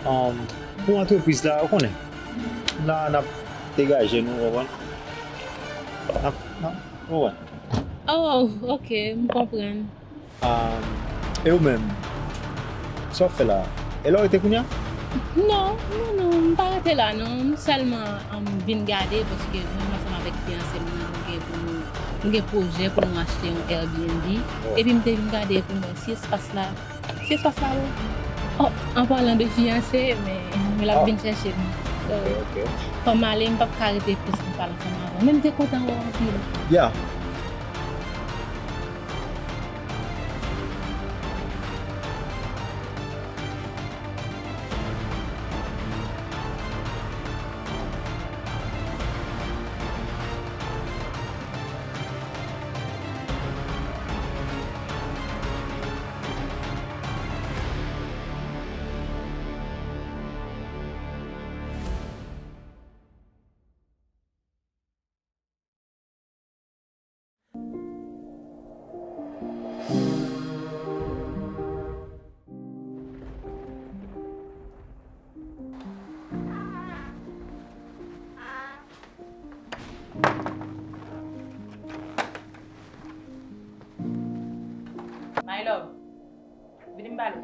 Um, pou antrepriz la, ou konnen. La, n ap degaje nou, w konprann? N ap, n ap, w konprann? Oh, ok, m konprann. Um, e ou menm? Sa w ap fè la? E la w rete kounye a? Non, non, non, m pa rete la, non. M sèlman, um, vin gade, paske mwen, ansanm avèk fiyanse m nan, nou gen pou nou, nou gen pwojè pou nou achte yon Airbnb. Oh. Epi m te vin gade pou m wè si espas la, si espas la bon. Oh, an palan de fiyanse, men, men l ap vin chèche m. So, ok, ok. Fò m ale, m p ap ka rete plis nan pale ansanm avè w. Men m te kontan wè w anpil. Yeah. My love. Vini m pale w.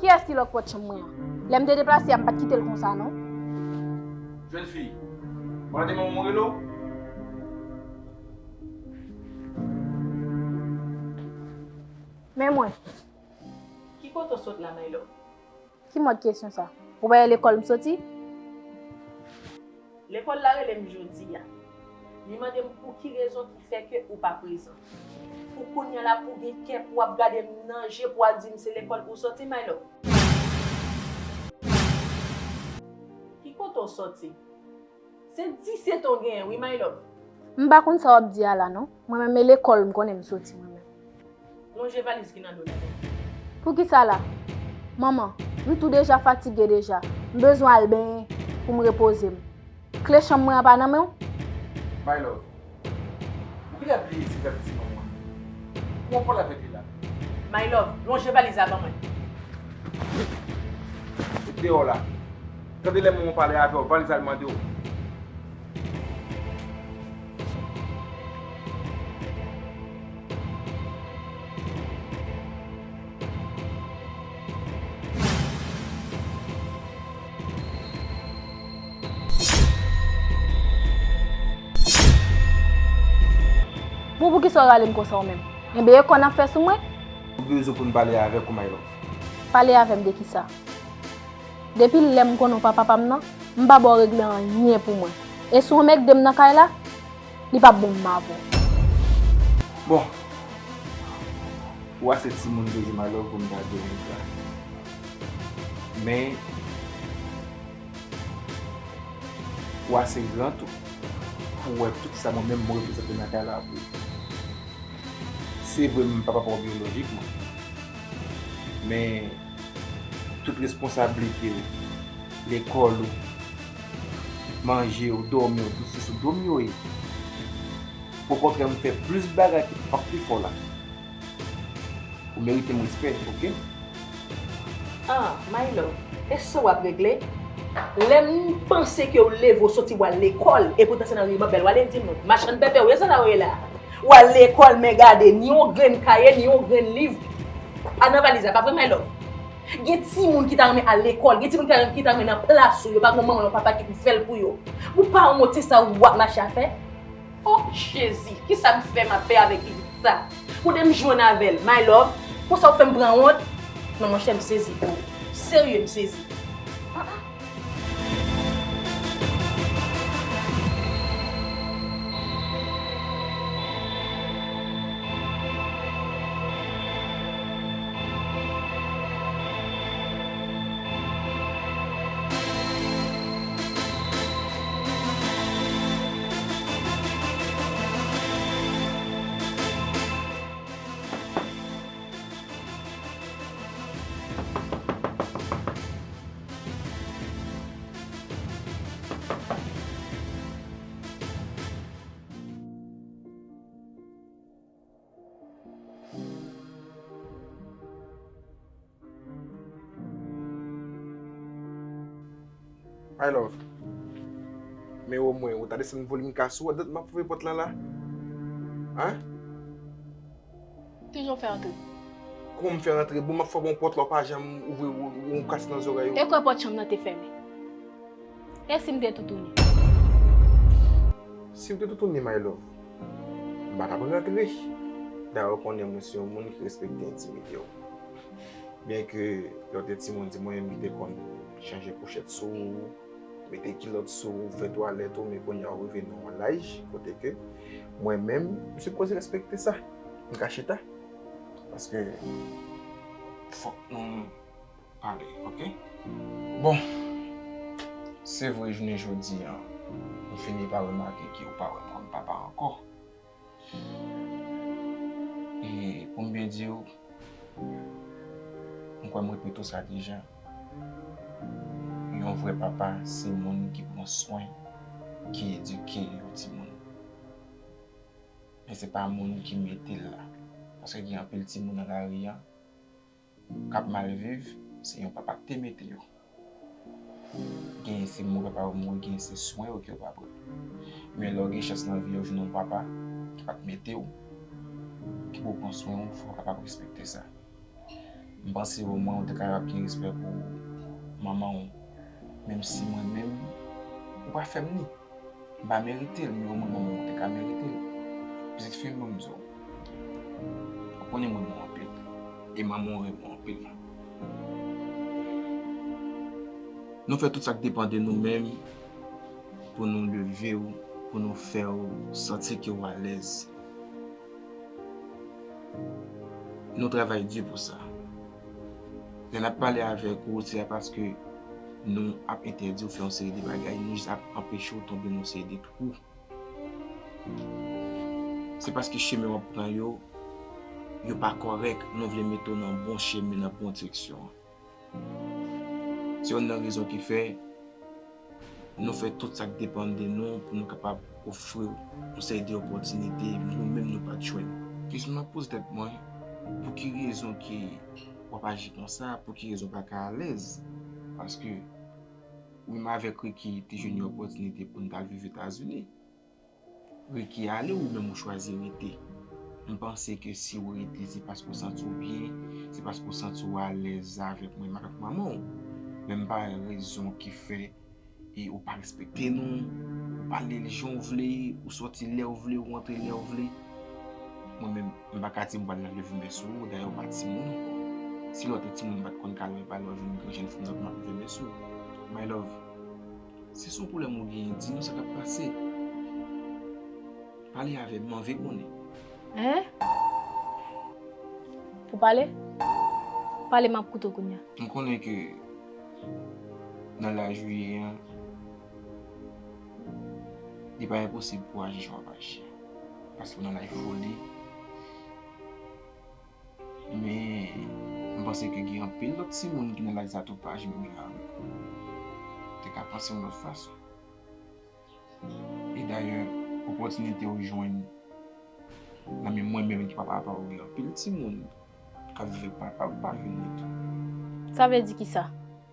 Kiyès ki lòk pòt chanm mwen an? Lè m te deplase a, m pa t kite l konsa, non. Jèn fi, ou pa tande manman w rele w? Men mwen. Ki kote w sot la, my love? Ki mòd kesyon sa? Ou pa wè lekòl m soti? Lekòl la rele m jodi a. Li mande m pou ki rezon ki fè ke ou pa prezan. Pou kounye a la, pou gen kè, pou w ap gade m nan je, pou w ap di m se lekòl ou soti, my love. Ki kote w soti? Se disèt an w genyen, wi, my love. M pa konn sa w ap di a la, non. Mwen menm, e lekòl m konnen m soti, mwen menm. Lonje valiz ki nan do la. Poukisa la? Manman, m tou deja fatige deja. M bezwen al benyen pou m repoze m. Kle chanm mwen an pa nan men w? My love, ou genlè bliye ti granpiti manman an. Kòman w pale avèk li la? My love, lonje valiz la ban mwen. Ou deyò la. Tande lè manman w pale avè w, valiz la l mande w. Bon, poukisa w rale m konsa ou menm? Enben, e kò n ap fè sou mwen? Ou bezwen pou n pale avèk ou, my love. Pale avè m de kisa? Depi lè m konnen w pa papa m nan, m pa ba w regle anyen pou mwen. E si w anmègde m nan kay la, li p ap bon pou m avè w. Bon, ou ase timoun toujou, my love, pou m ta di w yon sa. Men, ou ase gran tou pou w wè tout sa mwen menm mwen reprezante nan kay la pou ou. Se vre, m pa papa w byolojikman, men tout responsablite w, lekòl ou, manje w, dòmi w, tout se sou do m yo ye. Okontrè, m fè plis bagay ke papa k te fè w la. Ou merite m respè, oke? Ah, my love, e sa w ap regle? Lè m panse ke w leve w soti w al lekòl, epoutan se nan ri Manbèl w ale, di m non, machann pèpè w ye, sa sa w ye la? Ou al lekòl, men gade, ni yon grenn kaye, ni yon grenn liv. Al nan valiz la, pa vre, my love? Gen timoun ki ta renmen al lekòl, gen timoun ki ta, ki ta renmen nan plas ou, yo pa gen manman, yon papa ki pou fè l pou yo. Ou pa wont se sa w ap mache a fè? Oh, Jezi, kisa m fè m ap pè avèk pitit sa? Kote m jwenn avè l, my love? Konsa w fè m pran wont? Non, monchè, m sezi pou ou. Serye, m sezi. Ah, ah. My love. Men omwen, ou ta desann volim kas ou, dat m ap frape pòt la la. Hein? Kijan w fè antre? Kòman m fè rantre? Bon, m ap frape yon pòt la, w pa janm ouvri, ou, ou, ou kase nan zòrèy ou. E kwè pòt chanm nan te fèmen? E si m te toutouni? Si w te toutouni, my love, m pa t ap rantre. Dayè, ou konnen mwen se yon moun ki respekte entimite w. Byenke lè w te timoun, se mwen menm ki te konn chanje kouchèt sou ou, mete kilòt sou ou, fè twalèt ou, men kounye a w rive nan yon laj kote ke mwen menm, m sipoze respekte sa. M ka chita. Paske fòk nou pale, oke? Bon, se vre, jounen jodi a, m fini pa remake ke ou pa wè m kòm papa ankò. E pou m byen di w, m kwè m repete w sa deja, yon vrè papa se moun ki pran swen, ki edike yon timoun. Men se pa moun ki mete l la. Paske gen anpil timoun nan lari a k ap mal viv, se yon papa ki te mete yo. Genyen se mouri papa yo mouri, genyen se swen yo ke yo pa pran. Men lè w gen chans nan vi a w jwenn yon papa ki pa t mete w, ki pou pran swen w, fò w kapab respekte sa. M panse omwen ou te kapab gen respè pou manman w, menm si mwen menm, ou pa fè m ni. M pa merite l, men omwen manman w te ka merite l. Pitit fi m, ban m di w, ou konnen m renmen w anpil. E manman w renmen w anpil. Nou fè tout sa k depann de nou menm pou nou leve w, pou nou fè w santi ke w alèz. Nou travay di pou sa. Lè n ap pale avèk ou, se pa paske nou ap entèdi w fè yon seri de bagay, nou jis ap anpeche w tonbe nan yon seri de twou. Se paske chemen w ap pran yo, yo pa kòrèk, nou vle mete w nan bon chemen, nan bon direksyon an. Se youn nan rezon ki fè nou fè tout sa k depann de nou pou nou kapab ofri w yon seri de opòtinite nou menm nou pa t jwenn. Kesyon m ap poze tèt mwen, pou ki rezon ke w ap aji konsa? Pou ki rezon w pa ka alèz? Paske ou menm avèk Ricky te jwenn yon opòtinite pou n t al viv Etazini. Ricky ale, ou menm ou chwazi rete. M panse ke si w rete, se paske w santi w byen, se paske w santi w alèz avèk mwen, avèk manman w. Men m pa wè rezon ki fè e ou pa respekte nou, ou pale l jan w vle, ou sòti lè w vle, ou rantre lè w vle. Mwen menm, m pa ka di m pral leve men sou ou, dayè ou pa timoun ankò. Si lè w te timoun, m pa t konn ka leve pale w jwenn granjèn fanm nan pou m ap leve men sou ou. My love, si se yon pwoblèm ou genyen, di nou sa k ap pase. Pale avè m, m anvi konnen. Hein? Pou pale? Pale, m ap koute w kounye a. M konnen ke nan laj ou ye an, li pa enposib pou w aji jan w ap aji a. Paske w nan laj foli. Men, m panse ke gen anpil lòt timoun ki nan laj sa tou pa aji menm jan avèk ou. Te ka panse yon lòt fason. E dayè, opòtinite ou jwenn nan men mwen menm ki papa pa w, gen anpil timoun k ap viv ak papa yo pa jwenn li tou. Sa vle di kisa?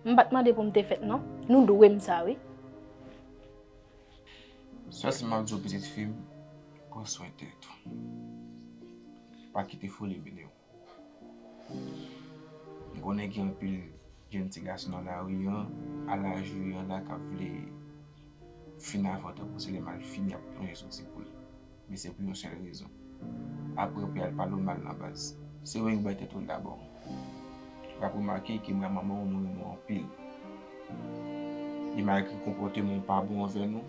M pa t mande pou m te fèt non. Nou dwe m sa wi. Sèl sa m ap di w, pitit fi m, pran swen tèt ou. Pa kite foli mennen w. M konnen gen anpil jèn ti gason nan lari an, a laj ou ye an la, k ap vle fin avan tankou se lè malfini ap plonje sou ti poul. Men se pou yon sèl rezon. Apre, w pral pale w mal nan baz. Se ou menm ki bay tèt ou l dabò. W ap remake ke mwen ak manman w, nou renmen w anpil. E malgre konpòteman w pa bon anvè nou,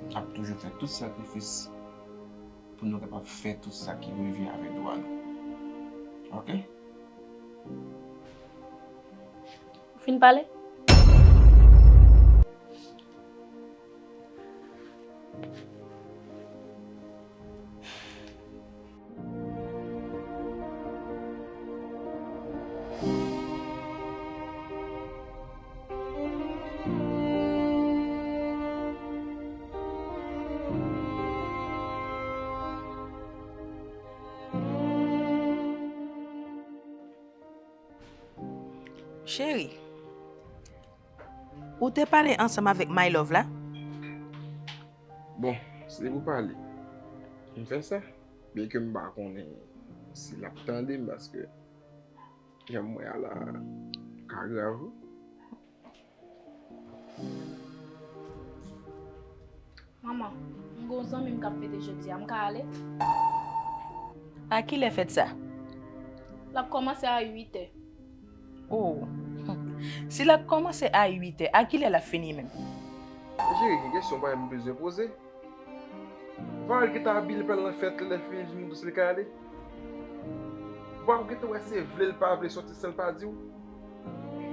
n ap toujou fè tout sakrifis pou nou kapab fè tout sa ki revyen avèk dwa nou. Oke? Ou fin pale? Cheri, ou te pale ansanm avèk My Love la? Bon, se pou pale. M fè sa, byenke m pa konnen si l ap tande m, paske jan m wè a la ka grav wi. Manman, m gen yon zanmi m k ap fete jodi a, m ka ale? A kilè fèt sa? L ap kòmanse a uit è. Oh. Si l ap kòmanse a uit è, a kilè l ap fini menm? Cheri, gen kesyon pa m bezwen poze. Ou pa wè l gentan abiye, l pral nan fèt, lè fini, di m tou si l ka ale. Ou pa gentan wè se vle l pa vle sòti san l pa di w?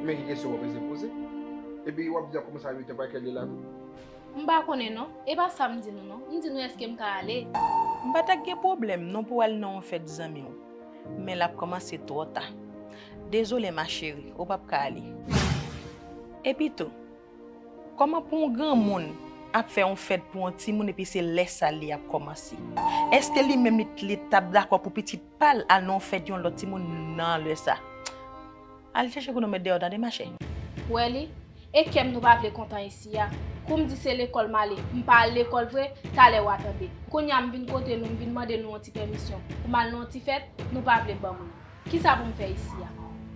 Men gen kesyon w ap bezwen poze. Epi w ap di l ap kòmanse a uit è, pa kè l ye la tou? M pa konnen non. E pa sa m di nou non. M di nou èske m ka ale? M pa t ap gen pwoblèm non pou w al nan yon fèt zanmi w. Men l ap kòmanse twò ta. Dezole ma chérie, ou p ap ka ale. Epi tou, kòman pou yon granmoun ap fè yon fèt pou yon timoun epi se lè sa li ap kòmanse? Èske li menm li, li t ap dakò pou pitit pa l al nan yon fèt yon lòt timoun nan lè sa? Al chèche kote w mèt dèyè w tande machè. Wè li, e kè m nou pa vle kontan isi a. Kou m di se lekòl m ale, m pa al lekòl vre, talè w a tande. Kounye a m vin kote nou, m vin mande nou yon ti pèmisyon pou m al nan yon ti fèt, nou pa vle ban m li. Kisa pou m fè isi a?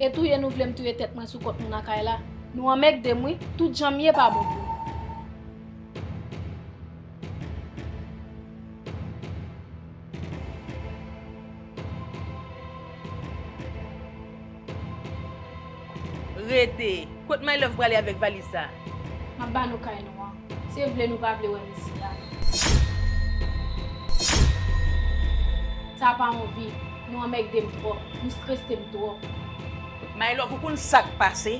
E touye nou vle m touye tèt mwen sou kont nou nan kay la? Nou anmègde m wi, tout jan m ye pa bon pou nou. Rete! Kot My Love prale avèk valiz sa? M ap ba nou kay nou an. Se vle nou pa vle wè m isi a. Sa pa yon vi. Nou anmègde m twòp. Nou strese m twòp. My Love, ou konn sa k pase?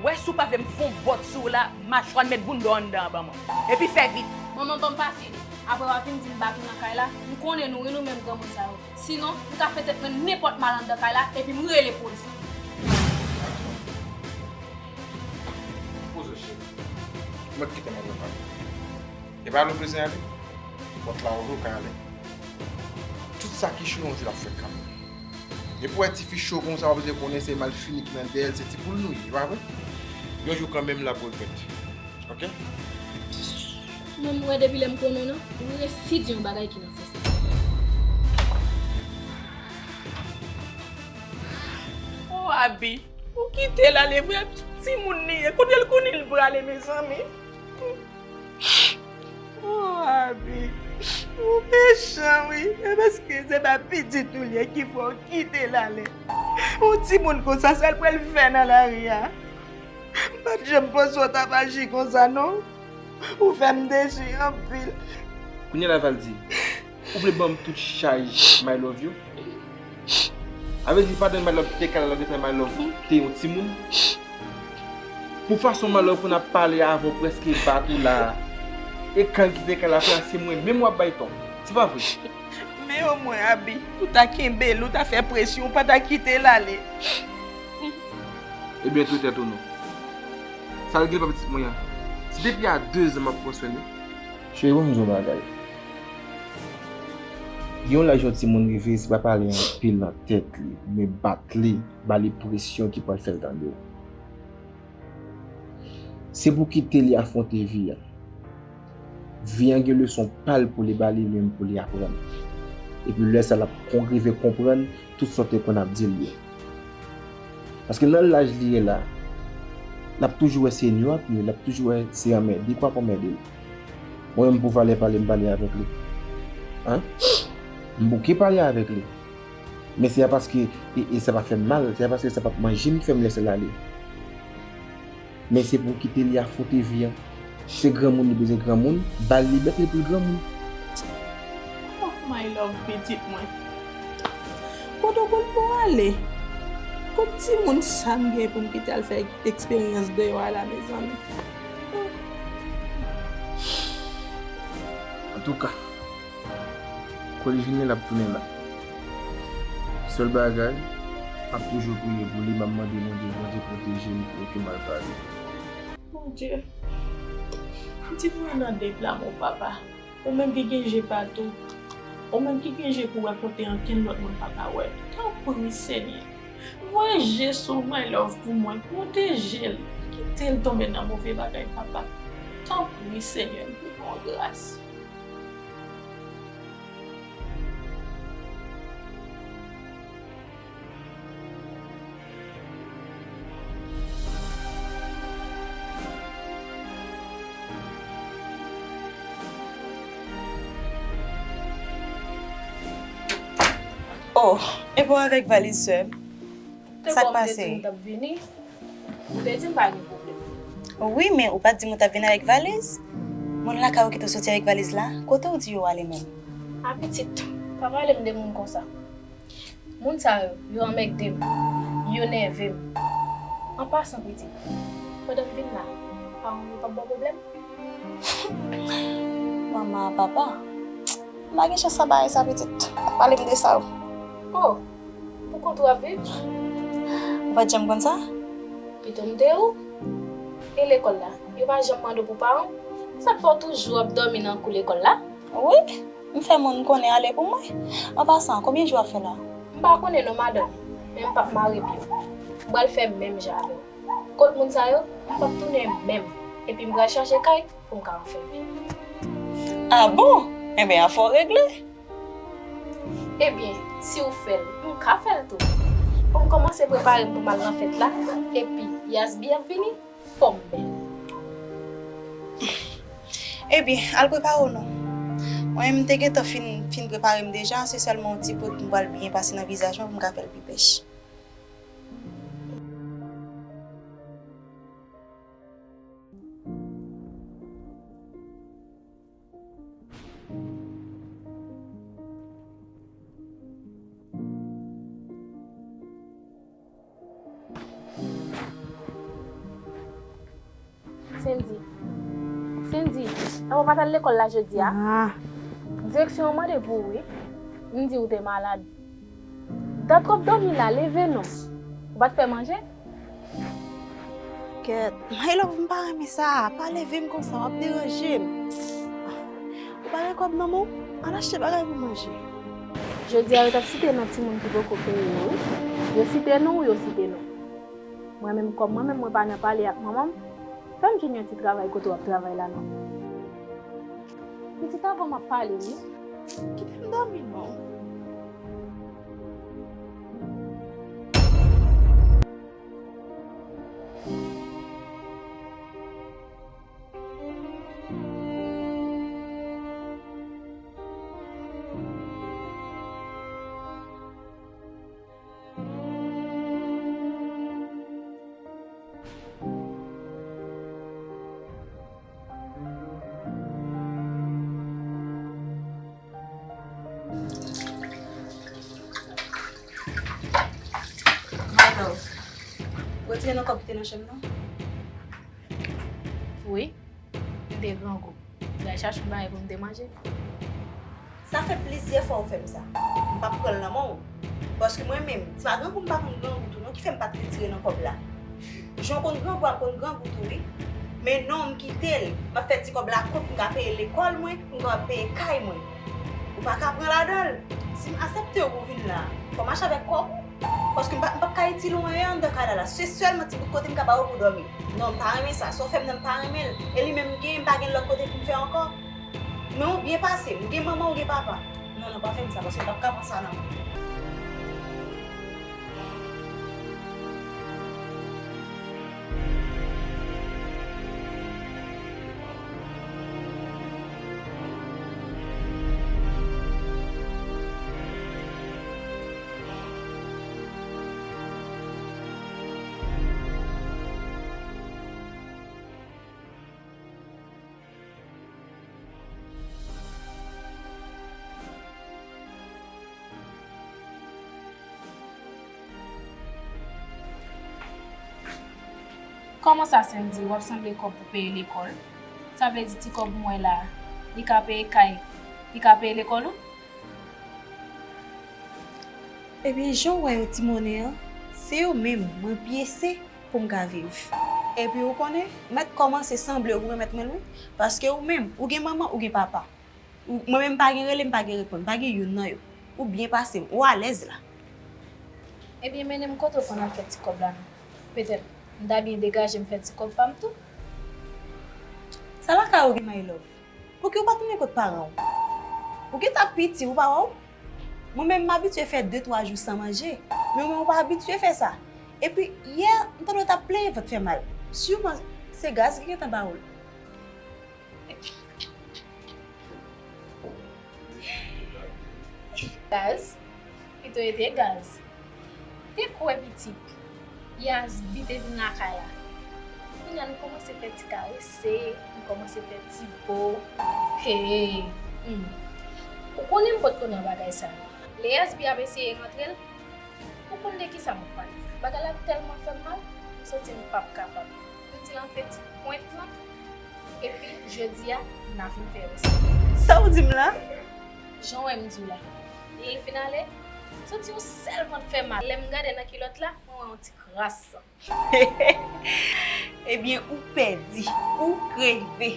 Wè si w pa vle m fè yon bòt sou w la, machwa n mèt bounda w anndan an ban mwen. Epi fè vit. Manman ban m pase li. Apre w ap vin di m bat ou nan kay la. M konnen nou wi nou menm granmoun sa yo. Sinon, m ka fè tèt mwen nenpòt mal anndan kay la epi m rele polis. Poze w cheri. Mwen kite m avè w pale. E pa ale w bezwen ale. Pòt la ouvri, w ka ale. Tout sa ki cho yon jou l ap fèt kanmenm. Epi w wè tifi cho konsa, w ap bezwen konnen se malfini ki nan dèyè l, se ti poul nou ye, pa vre? Yon jou kanmenm l ap regrèt. Oke? Mwen, m wè depi lè m konnen w nan, ou resi di yon bagay ki nan sans la. Oh, Abi, ou kite l ale vre, timoun li ye. Kote l konnen l prale, mezanmi? Oh, Abi, ou mechan, wi. E paske se pa pitit ou l ye ki fè w kite l ale. Yon timoun konsa, sa l pral fè nan lari a? M pa t janm panse w t ap aji konsa, non. Ou fè m desi anpil. Kounye a la, Valdy, ou vle ban m tout chaj My Love yo? Sa vle di pandan My Love te kay la, nan tan My Love te yon timoun? Pou fason My Love konn ap pale avè w, prèske bat ou la a, e kan l kite kay la, frè, se mwen menm w ap bay tò. Se pa vre? Men omwen, Abi, ou ta kenbe l, ou ta fè presyon, ou pa ta kite l ale. Ebyen, tou tèt ou non. Sa regle pa pitit mwen an. Se depi a dezan m ap pran swen li. Cheri, ban m di w yon bagay. Gen yon laj yon timoun rive, se pa pale anpil nan tèt li, men bat li, ba li presyon ki pral fè l tande w. Se pou kite li afwonte vi a. Vi an gen leson pa l pou li ba li, li menm pou li aprann. Epi lè sa l ap kon rive konprann tout sa w te konn ap di l yo. Paske nan laj li ye la, l ap toujou wè se enmi w ap ye, l ap toujou wè se anmède k w ap anmède l. Mwen menm pou valè pale, m pale avèk li. Hein? M bouke pale avèk li. Men se pa paske, e, e sa pa fè m mal, se pa paske sa p ap manje m ki fè m lèse l ale. Men se pou w kite li afwonte vi an. Se granmoun li bezwen granmoun, ba l libète l pou l granmoun. Oh, my love, pitit mwen. Kote w konn pou w ale? Kot timoun sa m gen pou m kite al fè eksperyans deyò a la, mezanmi? Antouka, Kolej vini, l ap tounen la. Sèl bagay, m ap toujou priye pou li, m ap mande Bondye, Bondye pwoteje l pou okenn mal pa rive. Bondye, pitit mwen nan dèy la, mon papa. Ou menm ki gen je patou. Ou menm ki gen je pou wè kote ankenn lòt moun pa ka wè. Tanpri, Senyè. Voye je sou my love pou mwen. Pwoteje l. Kite l tonbe nan move bagay, papa. Tanpri, Senyè, m pi fè w gras. Oh, e pa w avèk valiz, sè m? Sa k pase? Te bon, m te di m t ap vini. Ou te di m pa gen pwoblèm. Wi, men ou pa t di m ou t ap vin avèk valiz? Moun lakay ou kite w soti avèk valiz la? Kote w di yo ale menm? A pitit, pa pale m de moun konsa. Moun sa yo, yo anmègde m, yo nève m. An pasan, pitit, pandan m vin la, paran w yo p ap ba w pwoblèm? Manman ak papa, m pa gen chans nan bagay sa, pitit. Pa pale m de sa yo. Oh, pou kont ou w ap viv? Ou pa t janm konn sa? Pito m te ou? E lekòl la? Yo pa janm mande w pou paran w? Sa k fè w toujou ap dòmi nan kou lekòl la? Wi, m fè moun konnen ale pou mwen. An pasan, konbyen jou w ap fè la? M pa konnen non, madanm, men m p ap mare pye w. M pral fè menm jan avè w. Kot moun sa yo, m p ap tounen menm. Epi m pral chache kay pou m ka anfen vi. A bon? Enben, afè w regle. Ebyen, si w fè l, m ka fè l tou. Pou m kòmanse prepare m pou m al nan fèt la, epi Yasby ap vini, fò m bèl. Ebyen, al prepare w non. Mwen, m te gentan fin, fin prepare m deja, se sèlman yon ti bout m pral byen pase nan vizaj mwen pou m ka fè l pi pèch. Sendy. Sendy, apa w pa t al lekòl la jodi a? Ah. Direksyon an mande pou ou, wi. M di ou te malad. Dat w ap dòmi la, leve non. Ou pa t fè manje? Kèt, my love, m pa renmen sa. Pa leve m konsa, w ap deranje m. Ou pa gen kòb nan men w? Al achte bagay pou manje. Jodi a, yo t ap site non timoun ki poko peye yo, wi. Yo site non w, yo site non. Mwen menm, kòm mwen menm, mwen pa nan pale ak manman m, fè m jwenn yon ti travay kote w ap travay la non. Pitit, avan m ap pale, wi. Kite m dòmi non. My love, ou retire nan kòb ki te nan chanm nan? Wi, m te grangou. M al chache yon bagay pou m te manje. Sa fè plizyè fwa ou fè m sa. M p ap pran l nan men w. Paske mwen menm, se pa grangou m pa konn grangou tou non ki fè m pa t retire nan kòb la. Jan w konn grangou a, m konn grangou tou wi. Men non, m kite l. M ap fè ti kòb la kont pou m ka peye lekòl mwen, pou m kapab peye kay mwen. Ou pa ka pran ladan l. Si m aksepte w pou w vin la, fò w mache avèk kòb ou. Paske m pa, m p ap ka itil ou anyen anndan kay la la. Se sèlman ti bout kote m ka ba ou pou w dòmi. Non, m pa renmen sa. Sa w fè m nan, m pa renmen l. E li menm m genyen, m pa gen lòt kote pou m fè ankò. Men ou byen pase m. Ou gen manman, ou gen papa. Non, non, pa fè m sa, paske m p ap ka pran sa nan men w. Kòman sa, Sandy, w ap sanble kòb pou peye lekòl? Sa vle di ti kòb mwen la, li ka peye kay, li ka peye lekòl ou? Ebyen, jan w wè yo ti monnen an, se yo menm mwen pyese pou m ka viv. Epi ou konnen, mèt kòmanse sanble ou renmèt mwen l wi, paske ou menm, ou gen manman, ou gen papa. Ou, mwen menm m pa gen rele, m pa gen reponn, m pa gen youn nan yo. Ou byen pase m, ou alèz la. Ebyen, mennen m kote w konn al fè ti kòb la non. Petèt, m ta byen degaje m fè ti kòb pa m tou. Sa lakay ou gen, my love? Pouki ou pa tounen kot paran w? Ou gentan piti, ou pa wè w? Mwen menm, m abitye fè de, twa jou san manje. Men ou menm, ou pa abitye fè sa. Epi, yè, m tande w t ap plenyen vant fè mal. Siman, se gaz ki gentan ba ou l. Gaz? Pito e te gaz. Te kwè pitit. Yasbi te vin lakay la. Kounye a nou kòmanse fè ti karese, nou kòmanse fè ti vo. Hey! Hmm. Ou konnen m potko nan bagay sa yo. Lè Yasbi ap eseye rantre l, ou konn de kisa m ap pale. Bagay la tèlman fè m mal, m santi m p ap kapab. M di l antre ti pwent lan, epi jodi a, n a fin fè resèt. Sa w di m la? Jan w wè m di w la. Lè l fin ale, m santi yon sèl vant fè mal. Lè m gade nan kilòt la, mwen wè yon ti kras san. Ebyen, ou pèdi, ou kreve.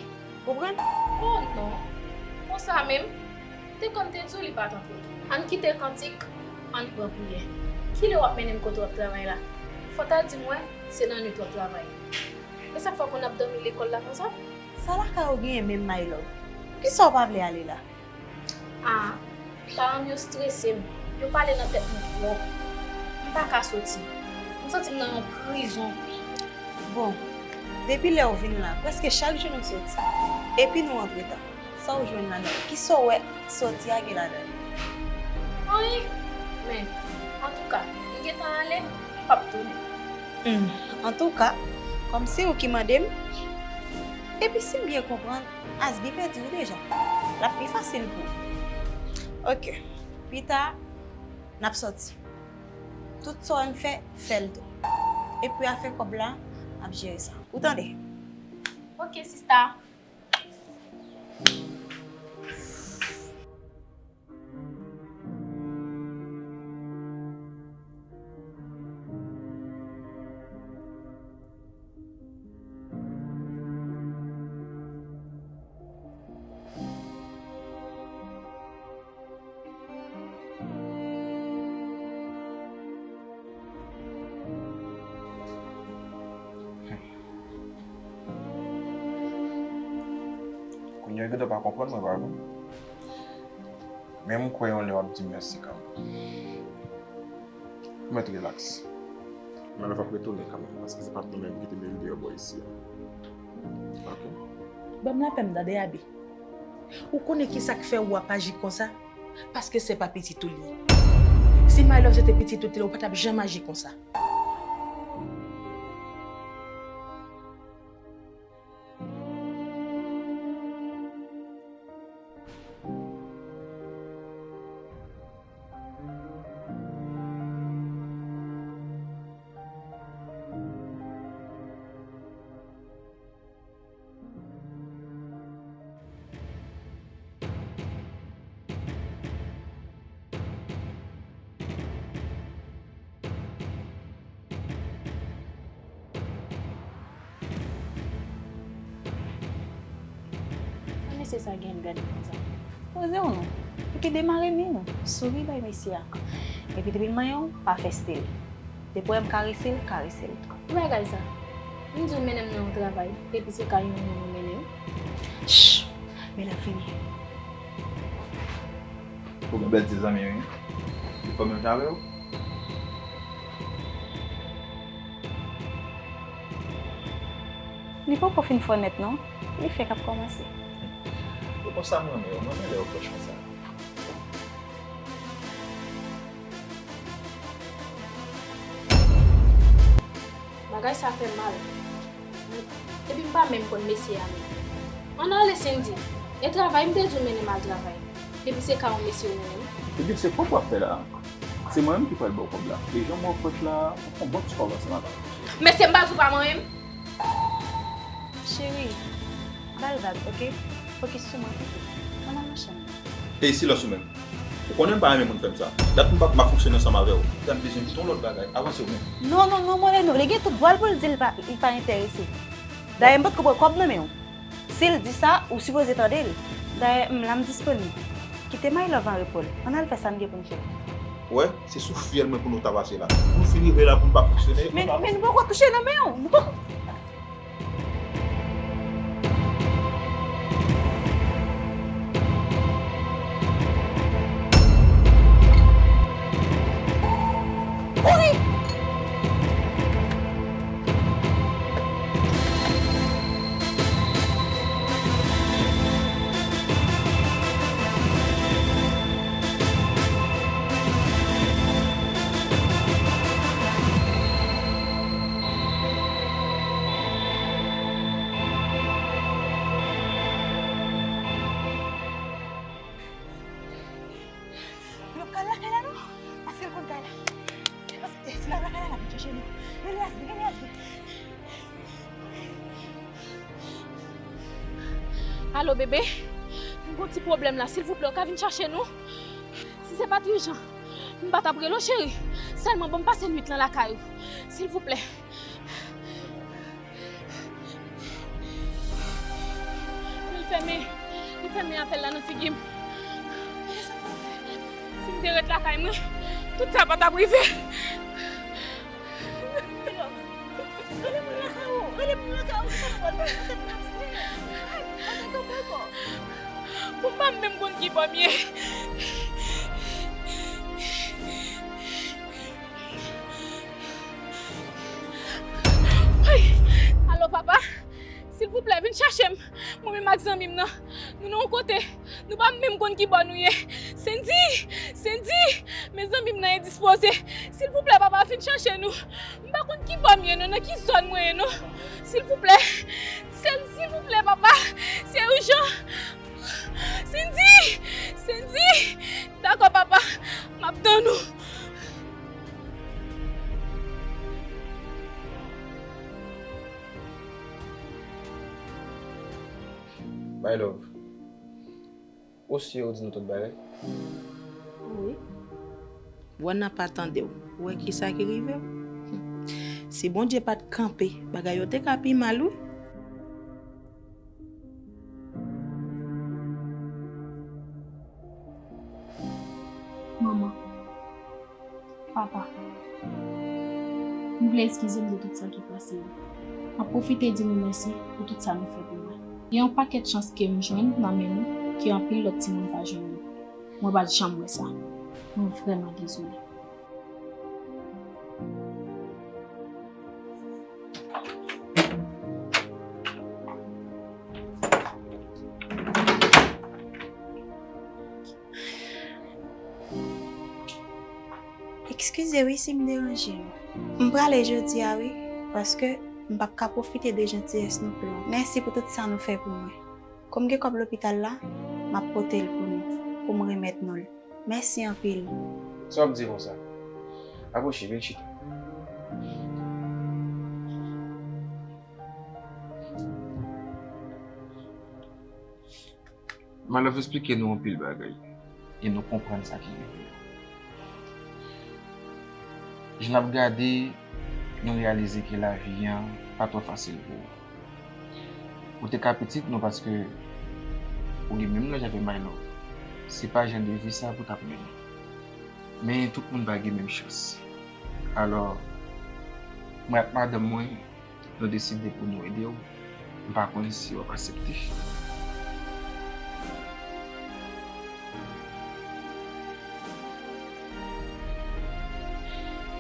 Konprann? Oh non! Konsa menm, te konn te di w li pa t antre tou. Ann kite kantik, ann pran priyè. Kilè w ap mennen m kote w ap travay la? Fò w ta di m wè, se nan nwit w ap travay. E sa k fè w konn ap dòmi lekòl la konsa? Sa lakay ou genyen menm, my love? Poukisa w pa vle ale la? Ah, paran m yo strese m. Yo pale nan tèt mwen twòp. M pa ka soti. M santi m nan yon prizon. Bon, depi lè w vin la, prèske chak jou nou soti. Epi nou antre ta. Sa w jwenn ladan l? Kisa w wè sòti a gen ladan l? Anyen. Men, antouka, m gentan ale, m p ap tounen. Hmm, antouka, kòm se ou ki mande m, epi si m byen konprann, Asbi pèdi w deja. L ap pi fasil pou ou. Oke, pita, n ap sòti. Tout sa w wè n fè, fè l tou. Epi afè kòb la, n ap jere sa. Ou tande? Oke, sista. Kounye a, yo gentan pa konprann mwen, pa vre? Men m kwè yon lè w ap di m mèsi kanmenm. Ou mèt rilaks. Malè w ap retounen kanmenm, paske se pa t nou menm ki te merite yon bò isi a. Oke? Ban m lapè m tande, Abi. Ou konnen ki sa k fè w ap aji konsa? Paske se pa pitit ou li ye. Si My Love se te pitit ou li, ou pa t ap janm aji konsa. Sa mesye sa gen gade konsa? Poze w non. Epi demare men w. Souri bay mesye a. Epi depi l manyen w, pa fè stil. Depi w wè m karese l, karese l. Ki bagay sa? M di w mennen m nan yon travay, epi se kay yon moun ou mennen m? Ch! Men l ap vini. Ou gen bèl ti zanmi, wi. Li fò menm jan avè w? Li poko fin fò nèt non. Li fèk ap kòmanse. Se konsa m renmen yo, m renmen lè yo pwòch konsa. Bagay sa fè m mal. Epi m pa menm konn mesye a menm. Ann ale Cindy, e travay m te di w mennen m al travay. Depi se kay yon mesye ou mennen m. Epi se kòb w ap fè la. Se mwen menm ki pral ba w kòb la. E jan m wè w pwòch la, w fè yon bon ti kòb ansanm avè l. Mesye m pa di w pa manyen m. Cheri, ba l vag, oke? Fokis sou mwen pito. Ann al nan chanm nan. Ey, silans ou menm. Ou konnen m pa renmen moun fè m sa. Dat m p ap, m ap fonksyone ansanm avè w. Epi m bezwen di w yon lòt bagay. Avanse w menm. Non, non, non, Moreno, li gen tout dwa l pou l di l pa, li pa enterese. Dayè, m potko pran kòb nan men w. Si l di sa, ou sipoze tande l. Dayè, m la m disponib. Kite My Love an repo l. Ann al fè sa n gen pou n fè. Ou wè, se sou fyèl mwen pou nou ta pase la. Pou nou fin rive la, pou n pa fonksyone. Men, men nou poko touche nan men w. Nou poko. Kouri! Li p ap ka al lakay la non, paske l konn kay la. Paske si l al lakay la, l ap vin chache nou. Rele Asbi, rele Asbi. Alo, bebe. Nou gon ti pwoblèm la. Silvouplè, ou ka vin chache nou? Si se pa t ijan, m pa t ap rele w, cheri. Sèlman ban m pase nwit lan lakay ou. Silvouplè. Li fèmen, li fèmen apèl la nan figi m. Si m te ret lakay mwen, tout sa pa t ap rive. Rele moun lakay ou, rele moun lakay ou, kisa nou pral fè? Kòman n ap fè? Ay, pa gen kanpe ankò. Pou m pa menm konn ki bò m ye. Ay! Alo, papa? Silvouplè, vin chache m. Mwen menm ak zanmi m nan. Nou nan yon kote. Nou pa menm konn ki bò nou ye. Cindy! Cindy! Men zanmi m nan endispoze. Silvouplè, papa, vin chache nou. M pa konn ki bò m ye, non, nan ki zòn mwen ye, non. Silvouplè. Sèl, silvouplè, papa. Se ijan. Cindy! Cindy! Dakò, papa. M ap tann ou. My love. Ou si ou di nou tout bagay? Wi. Wana pa tande w. Ou wè kisa ki rive w? Si Bondye pa t kanpe, bagay yo te ka pi mal, wi. Manman, papa, m vle eskize m de tout sa ki pase yo. M ap pwofite di nou mèsi pou tout sa nou fè pou mwen. Gen yon pakèt chans ke m jwenn nan men nou ke anpil lòt timoun pa jwenn yo. Mwen pa t janm wè sa. Mwen vrèman dezole. Eskize wi si m deranje nou. M prale jodi a wi, paske m p ap ka pwofite de jantiyès nou pou lontan. Mèsi pou tout sa nou fè pou mwen. Kòm gen kòb lopital la, m ap pote l pou nou, pou m remèt nou l. Mèsi anpil. Sa w ap di konsa? Apwoche, vin chita. My love, esplike nou anpil bagay e nou konprann sa ki rive. Jan n ap gade, nou reyalize ke lavi a pa twò fasil pou ou. Ou te ka pitit nou paske ou gen menm laj avè My Love. Se pa jan de vi sa pou w t ap mennen. Men tout moun pa gen menm chans. Alò, mwen ak madanm mwen, nou deside pou nou ede w. M pa konn si w ap aksepte.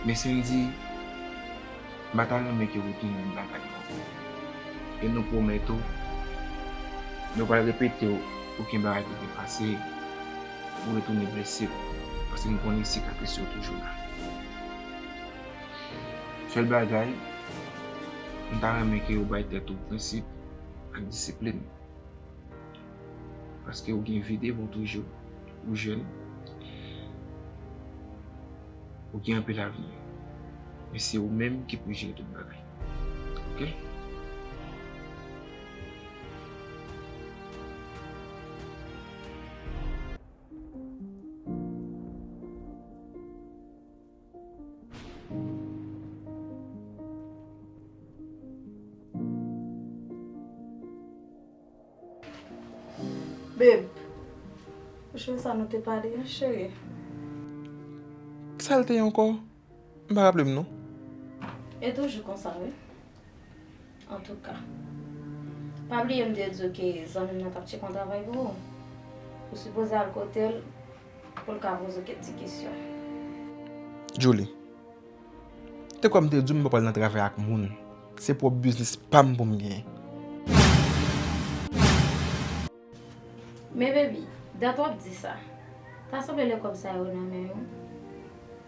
Men Cindy, m pa ta renmen ke w retounen menm bagay la ankò. E nou pwomèt ou, nou pral repete w okenn bagay ki te pase, ou retounen blese w, paske m konnen sikatris yo toujou la. Sèl bagay, m ta renmen ke ou bay tèt ou prensip ak disiplin. Paske ou gen vi devan w toujou, ou jèn, ou gen anpil avni. Men se ou menm ki pou jere tout bagay. Oke? Babe, ou sonje sa nou te pale an, cheri? Sa l te ye ankò? M pa raple m non. E toujou konsa, wi. Antouka, pa bliye m te di w ke zanmi m nan t ap tcheke yon travay pou ou. Ou sipoze al kote l pou l ka poze w kèk ti kesyon. Julie, te kwè m te di w m pa pral nan travay ak moun. Se pwòp biznis pa m pou m genyen. Men baby, dat w ap di sa. Ta sanble lè kòb sa yo nan men w,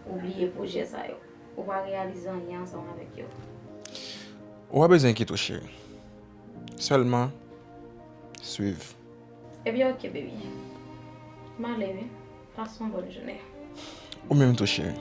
ou bliye pwojè sa yo. Ou pa reyalize anyen ansanm avèk yo. Ou pa bezwen enkyete w, cheri. Sèlman, swiv. Ebyen, oke, baby. M ale, wi. Pase yon bòn jounen. Ou menm tou, cheri.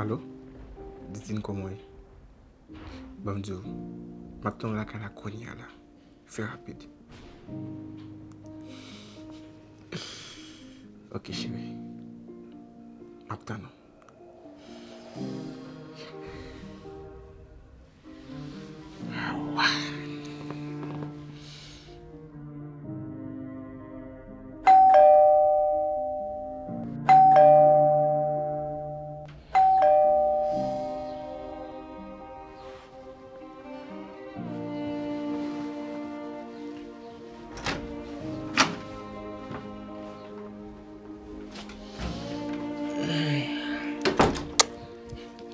Alo? Didine, kòman w ye? Ban m di w, m ap tann w lakay la kounye a la. Fè rapid. Ok, cheri. M ap tann ou.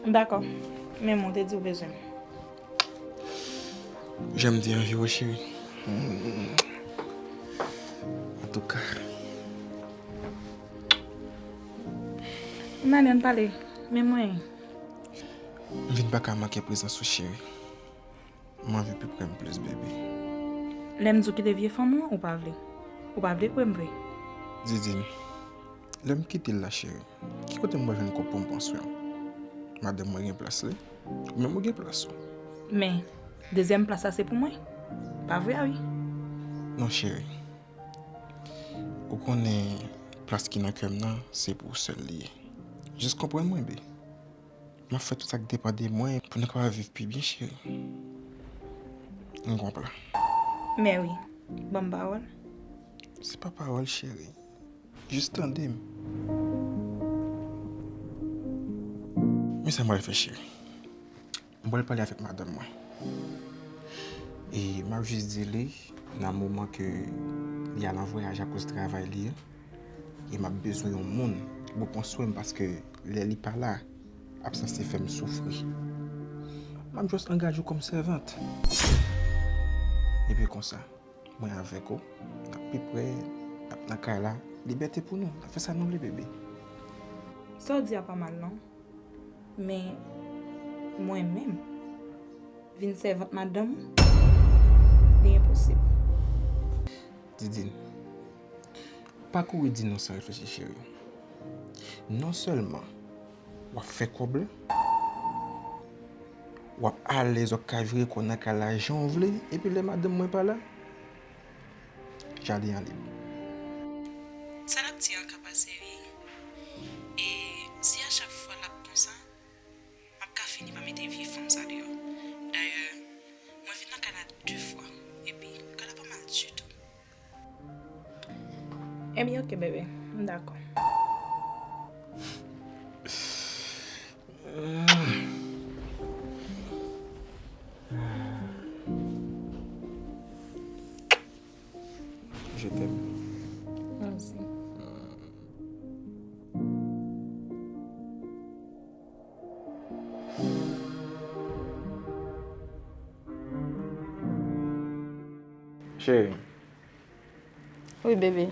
Dakò. Men mwen te di w bezwen m. Jan m te anvi w, cheri. Antouka. M ale, ann pale. Men mwen. M vin pa ka manke prezans ou, cheri. M anvi pi pre m plis, bebe. Lè m di w kite vye fanm ou an, ou pa vle. Ou pa vle pre m vre. Didine, lè m kite l la, cheri, ki kote m pral jwenn kòb pou m pran swen w? Madanm mwen gen plas li, ou menm ou gen plas ou. Men, dezyèm plas la se pou mwen. Pa vre a wi? Non, cheri. Ou konnen plas ki nan kè m nan, se pou ou sèl li ye. Jis konprann mwen, bebe. M ap fè tout sa k depann de mwen pou nou kapab viv pi byen, cheri. M gon plan. Men wi, ban m pawòl. Se pa pawòl, cheri. Jis tande m. Men sa m pral fè, cheri. M pral pale avèk madanm mwen. E m ap jis di li, nan moman ke li al an vwayaj akoz travay li an, e m ap bezwen yon moun pou pran swen m, paske lè li pa la, ap sanse fè m soufri. M ap jis angaje w kòm sèvant. Epi konsa, mwen avèk ou, n ap pi pre, n ap nan kay la, libète pou nou, n ap fè sa nou vle, bebe. Sa w di a pa mal non. Men, mwen menm, vin sèvant madanm ou, li enposib. Didine, pa kouri di non san reflechi, cheri. Non sèlman w ap fè kòb la, w ap alèz, w ap ka vire kò w nan kay la jan w vle, epi lè madanm mwen pa la, jaden an lib. Sa l ap di an ka pase, wi. E si a chak fwa l ap konsa, m ap ka fini pa mete vye fanm sa deyò. Dayè, mwen vin nan kay la de fwa, epi kay la pa mal ditou. Ebyen, oke, bebe. M dakò. Je t'aime. Mwen osi. Cheri. Wi, bebe.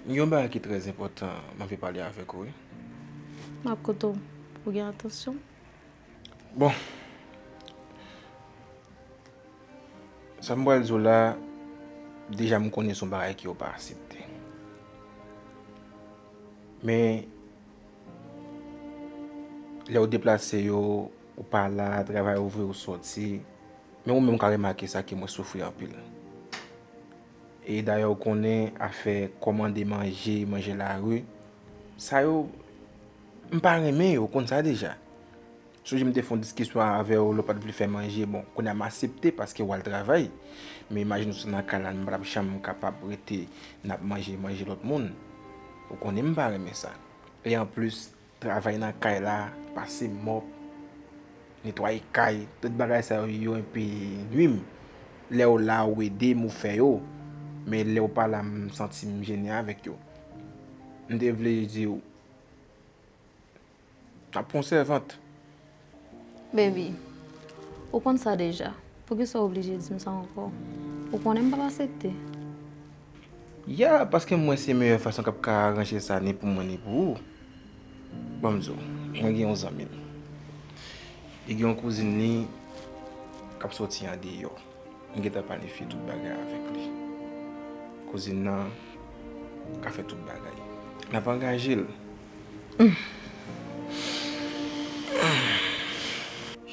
Gen yon bagay ki trè enpòtan, m anvi pale avèk ou, wi. M ap koute w pou gen atansyon. Bon. Sa m pral di w la, deja m konnen se yon bagay ke w pa aksepte. Men, lè w deplase yo, ou pa la, travay ou vre ou sòti. Men ou menm ou ka remake sa ke mwen soufri anpil. E dayè ou konnen afè kòmande manje, manje lari, sa yo, m pa renmen yo, ou konn sa deja. Sonje m te fè yon diskisyon avè w, lè w pa t vle fè manje. Bon, kounye a m aksepte paske w al travay. Men imajine w se nan kay la, m pa t ap janm kapab rete n ap manje, manje lòt moun. Ou konnen m pa renmen sa. E anplis, travay nan kay la, pase mòp, netwaye kay, tout bagay sa yo, yo enpe nwi m. Lè w la, ou ede m, ou fè yo. Men lè w pa la, m santi m jennen avèk yo. M te vle di w, ap pran sèvant. Baby, ou konn sa deja. Poukisa w oblije di m sa ankò? Ou konnen m p ap aksepte. Ya, paske m wè se meyè fason k ap ka aranje sa ni pou mwen ni pou ou. Ban m di w, mwen gen yon zanmi m. Li gen yon kouzin li k ap soti andeyò. M gentan planifye tout bagay avèk li. Kouzin nan ka fè tout bagay. N ap angaje l.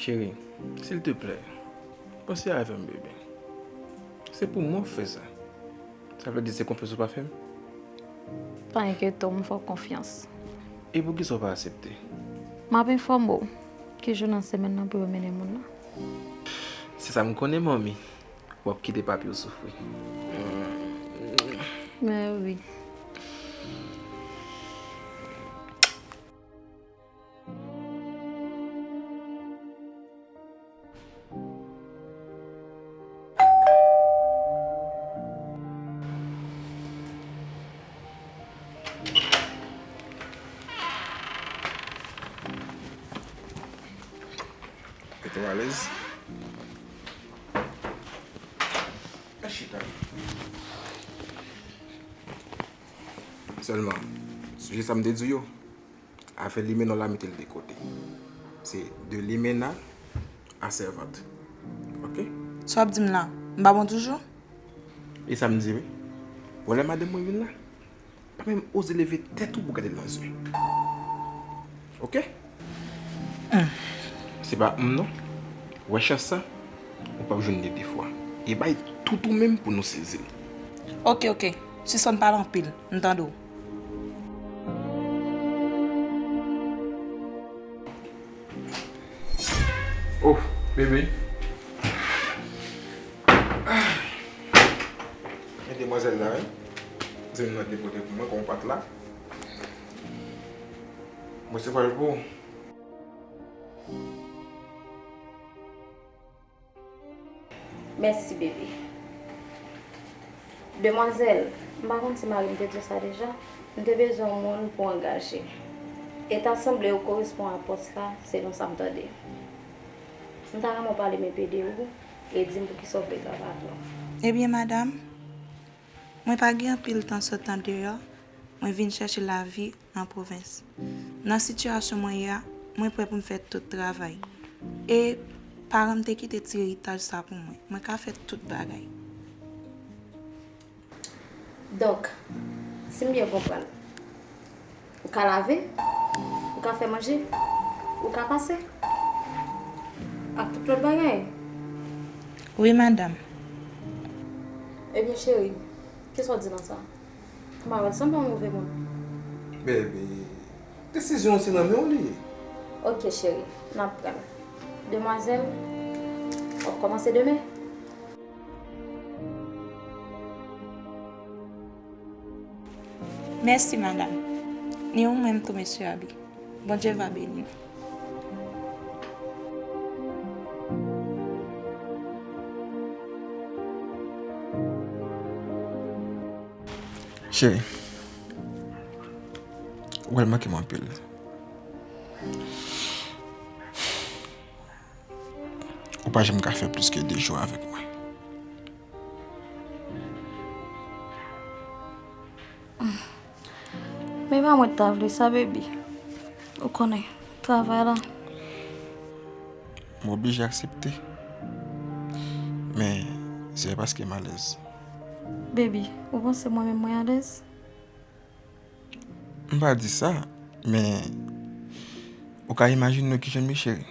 Cheri, silteplè, panse avè m, bebe. Se pou mwen w fè sa. Sa vle di se konfyans ou pa fè m? Pa enkyete w, m fè w konfyans. E poukisa w pa aksepte? M ap enfòme w ki jou nan semèn nan pou yo mennen moun nan. Se sa m konnen, manmi. W ap kite papi w soufri. Men wi. Mete w alèz. Al chita. Sèlman, sonje sa m te di w yo. Afè limena w la, mete l de kote. Se de limena a sèvant. Oke? Sa w ap di m la, m pa bon toujou? E sa m di, wi. Bon, lè madanm mwen vin la, pa menm oze leve tèt ou pou gade l nan zye. Oke? Hmm. Se pa m non. Wè chans sa, ou p ap jwenn li de fwa. E bay tout ou menm pou nou sezi l. Oke, oke. Sispann pale anpil. M tande w. Oh, bebe. Men demwazèl la, wi. Di m nan depote pou mwen, kon w pa t la. Mwen se vwal pou ou. Mèsi, bebe. Demwazèl, m pa konn si mari m te di w sa deja, m te bezwen yon moun pou angaje. E ta sanble ou korespon a pòs la, selon sa m tande. M ta renmen w pale m enpe de ou e di m poukisa w vle travay avè m. Ebyen, madanm, mwen pa gen anpil tan sot andeyò, mwen vin chèche lavi nan pwovens. Nan sitiyasyon mwen ye a, mwen prè pou m fè tout travay. E paran m te kite ti eritaj sa pou mwen. Mwen ka fè tout bagay. Donk, si m byen konprann, ou ka lave, ou ka fè manje, ou ka pase, ak tout lòt bagay? Wi, madanm. Ebyen, cheri, kisa w di nan sa? Mwen wè l sanble yon move moun. Bebe, Desizyon an se nan men w li ye. Ok, cheri, m ap pran l. Demwazèl, w ap kòmanse demen? Mèsi, madanm. Ni ou menm tou, mesye Abi. Bondye va beni nou. Cheri, ou pral manke m anpil. Ou pa janm ka fè plis ke de jou avèk mwen. Men pa mwen t ta vle sa, baby. Ou konnen, travay la. M oblije aksepte. Men, se paske m alèz. Baby, ou panse mwen menm mwen alèz? M pa di sa, men ou ka imajine w kijan m ye, cheri.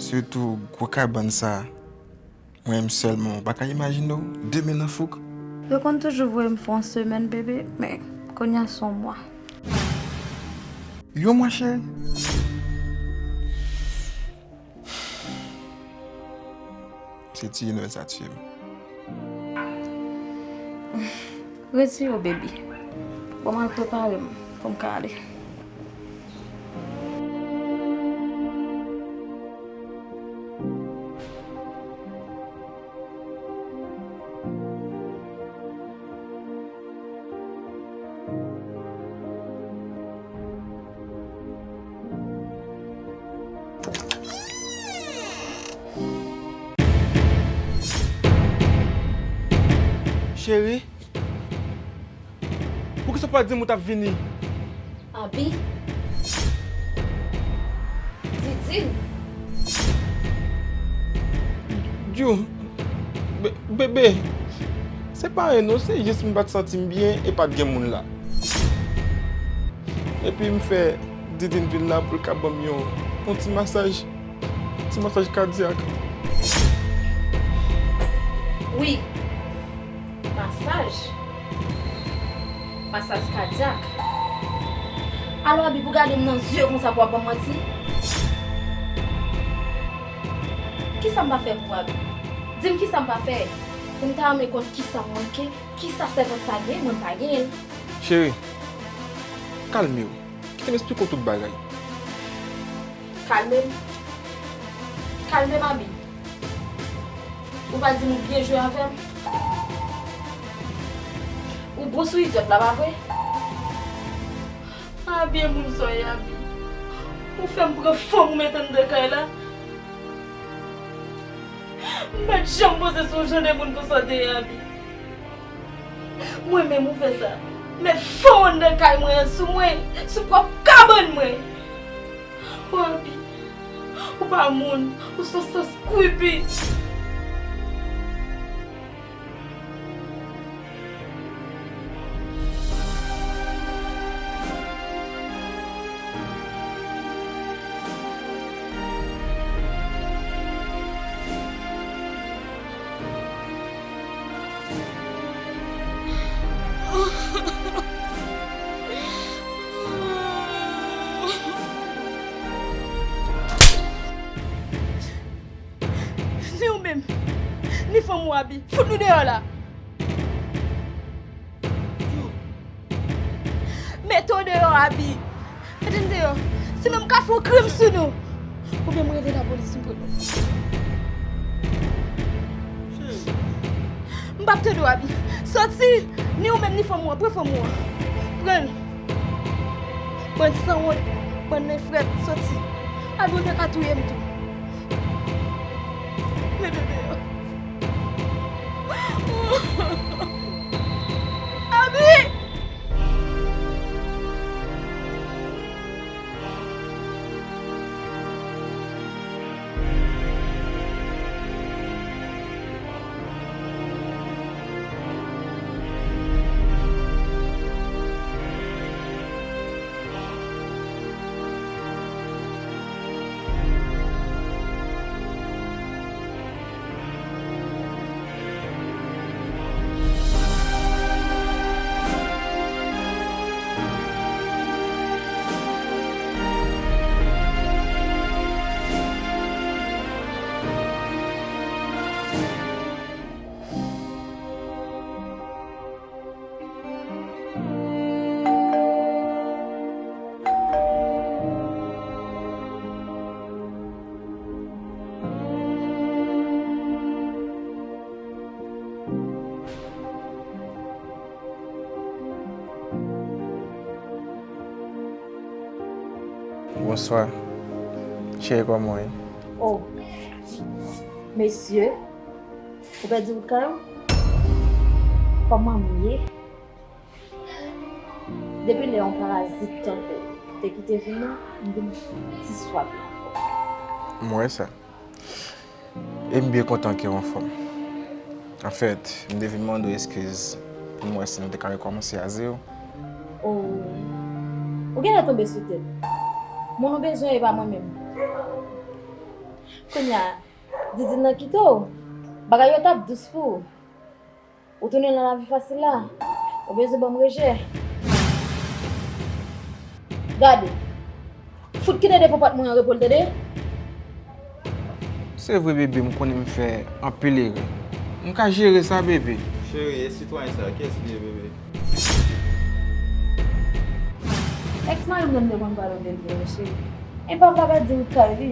Sitou gwo kabann sa a, mwen menm sèlman, ou pa ka imajine w, de men nan fouk. Yo konn toujou voye m fè yon semèn, bebe, men kounye a se yon mwa. Yon mwa, cheri? Se tiye nouvèl sa tiye m. Retire w, baby. Bon, m al prepare m pou m ka ale. Cheri, poukisa w pa di m ou t ap vini? Abi? Didine? Djou, be-, bebe, se pa anyen non, se jis m pa t santi m byen e pa t gen moun la. Epi m fè Didine vin la pou l ka ban m yon, yon ti masaj, ti masaj kadyak. Wi. Masaj? Masaj kadyak? Alò, Abi, pou gade m nan zye konsa pou w ap ban m manti? Kisa m pa fè pou Abi? Di m kisa m pa fè? Pou m ta renmen konn kisa m manke, kisa sèvant sa gen, mwen m pa genyen l. Cheri, kalme w. Kite m esplike w tout bagay. Kalme m? Kalme m, Abi. Ou pa di m ou byen jwe avè m? Ou bon sou idyòt la, pa vre? Abi, e moun sa w ye, Abi. Ou fè m pran fanm ou mete anndan kay la. M pa t janm panse se yon jan de moun konsa w te ye, Abi. Mwen menm ou fè sa. Met fanm anndan kay mwen an sou mwen, sou pwòp kabann mwen. O Abi, ou pa moun, ou se yon sans creepy. Ni ou menm, ni fanm ou Abi, fout nou deyò la. Mete w deyò, Abi. Mete m deyò. Sinon m ka fè yon krim sou nou. Oubyen m rele lapolis m pran nou. M p ap tande w, Abi. Soti! Ni ou menm ni fanm ou an. Pran fanm ou an. Pran l. Bann sanwont. Bann nen frèt. Soti. Abi, ou te ka touye m tou. Mete deyò. Abi! Bonswa. Cheri, kòman w ye? Oh, mesye, ou pèdi wout kay ou? Kòman m ye? Depi lè yon parazit tankou w te kite vin nan, m vin ti swaf. M wè sa. E m byen kontan ke w anfòm. Anfèt, m te vin mande w eskiz pou m wè si nou te ka rekòmanse a zewo. Oh, ou genlè tonbe sou tèt. Moun ou bezwen e pa mwen menm. Kounye a, Didine nan kite w. Bagay yo t ap dous pou ou. Ou tounen nan lavi fasil la. Ou bezwen ban m rejè. Gade. Fout kite devan pòt mwen an repo l, tande? Se vre, bebe, m konnen m fè anpil erè. M ka jere sa, bebe. Cheri, e sitwayen sa, kiyès li ye, bebe? Èks mari m nan m te konn pale w de li, cheri. E pa vle pa di m kay li.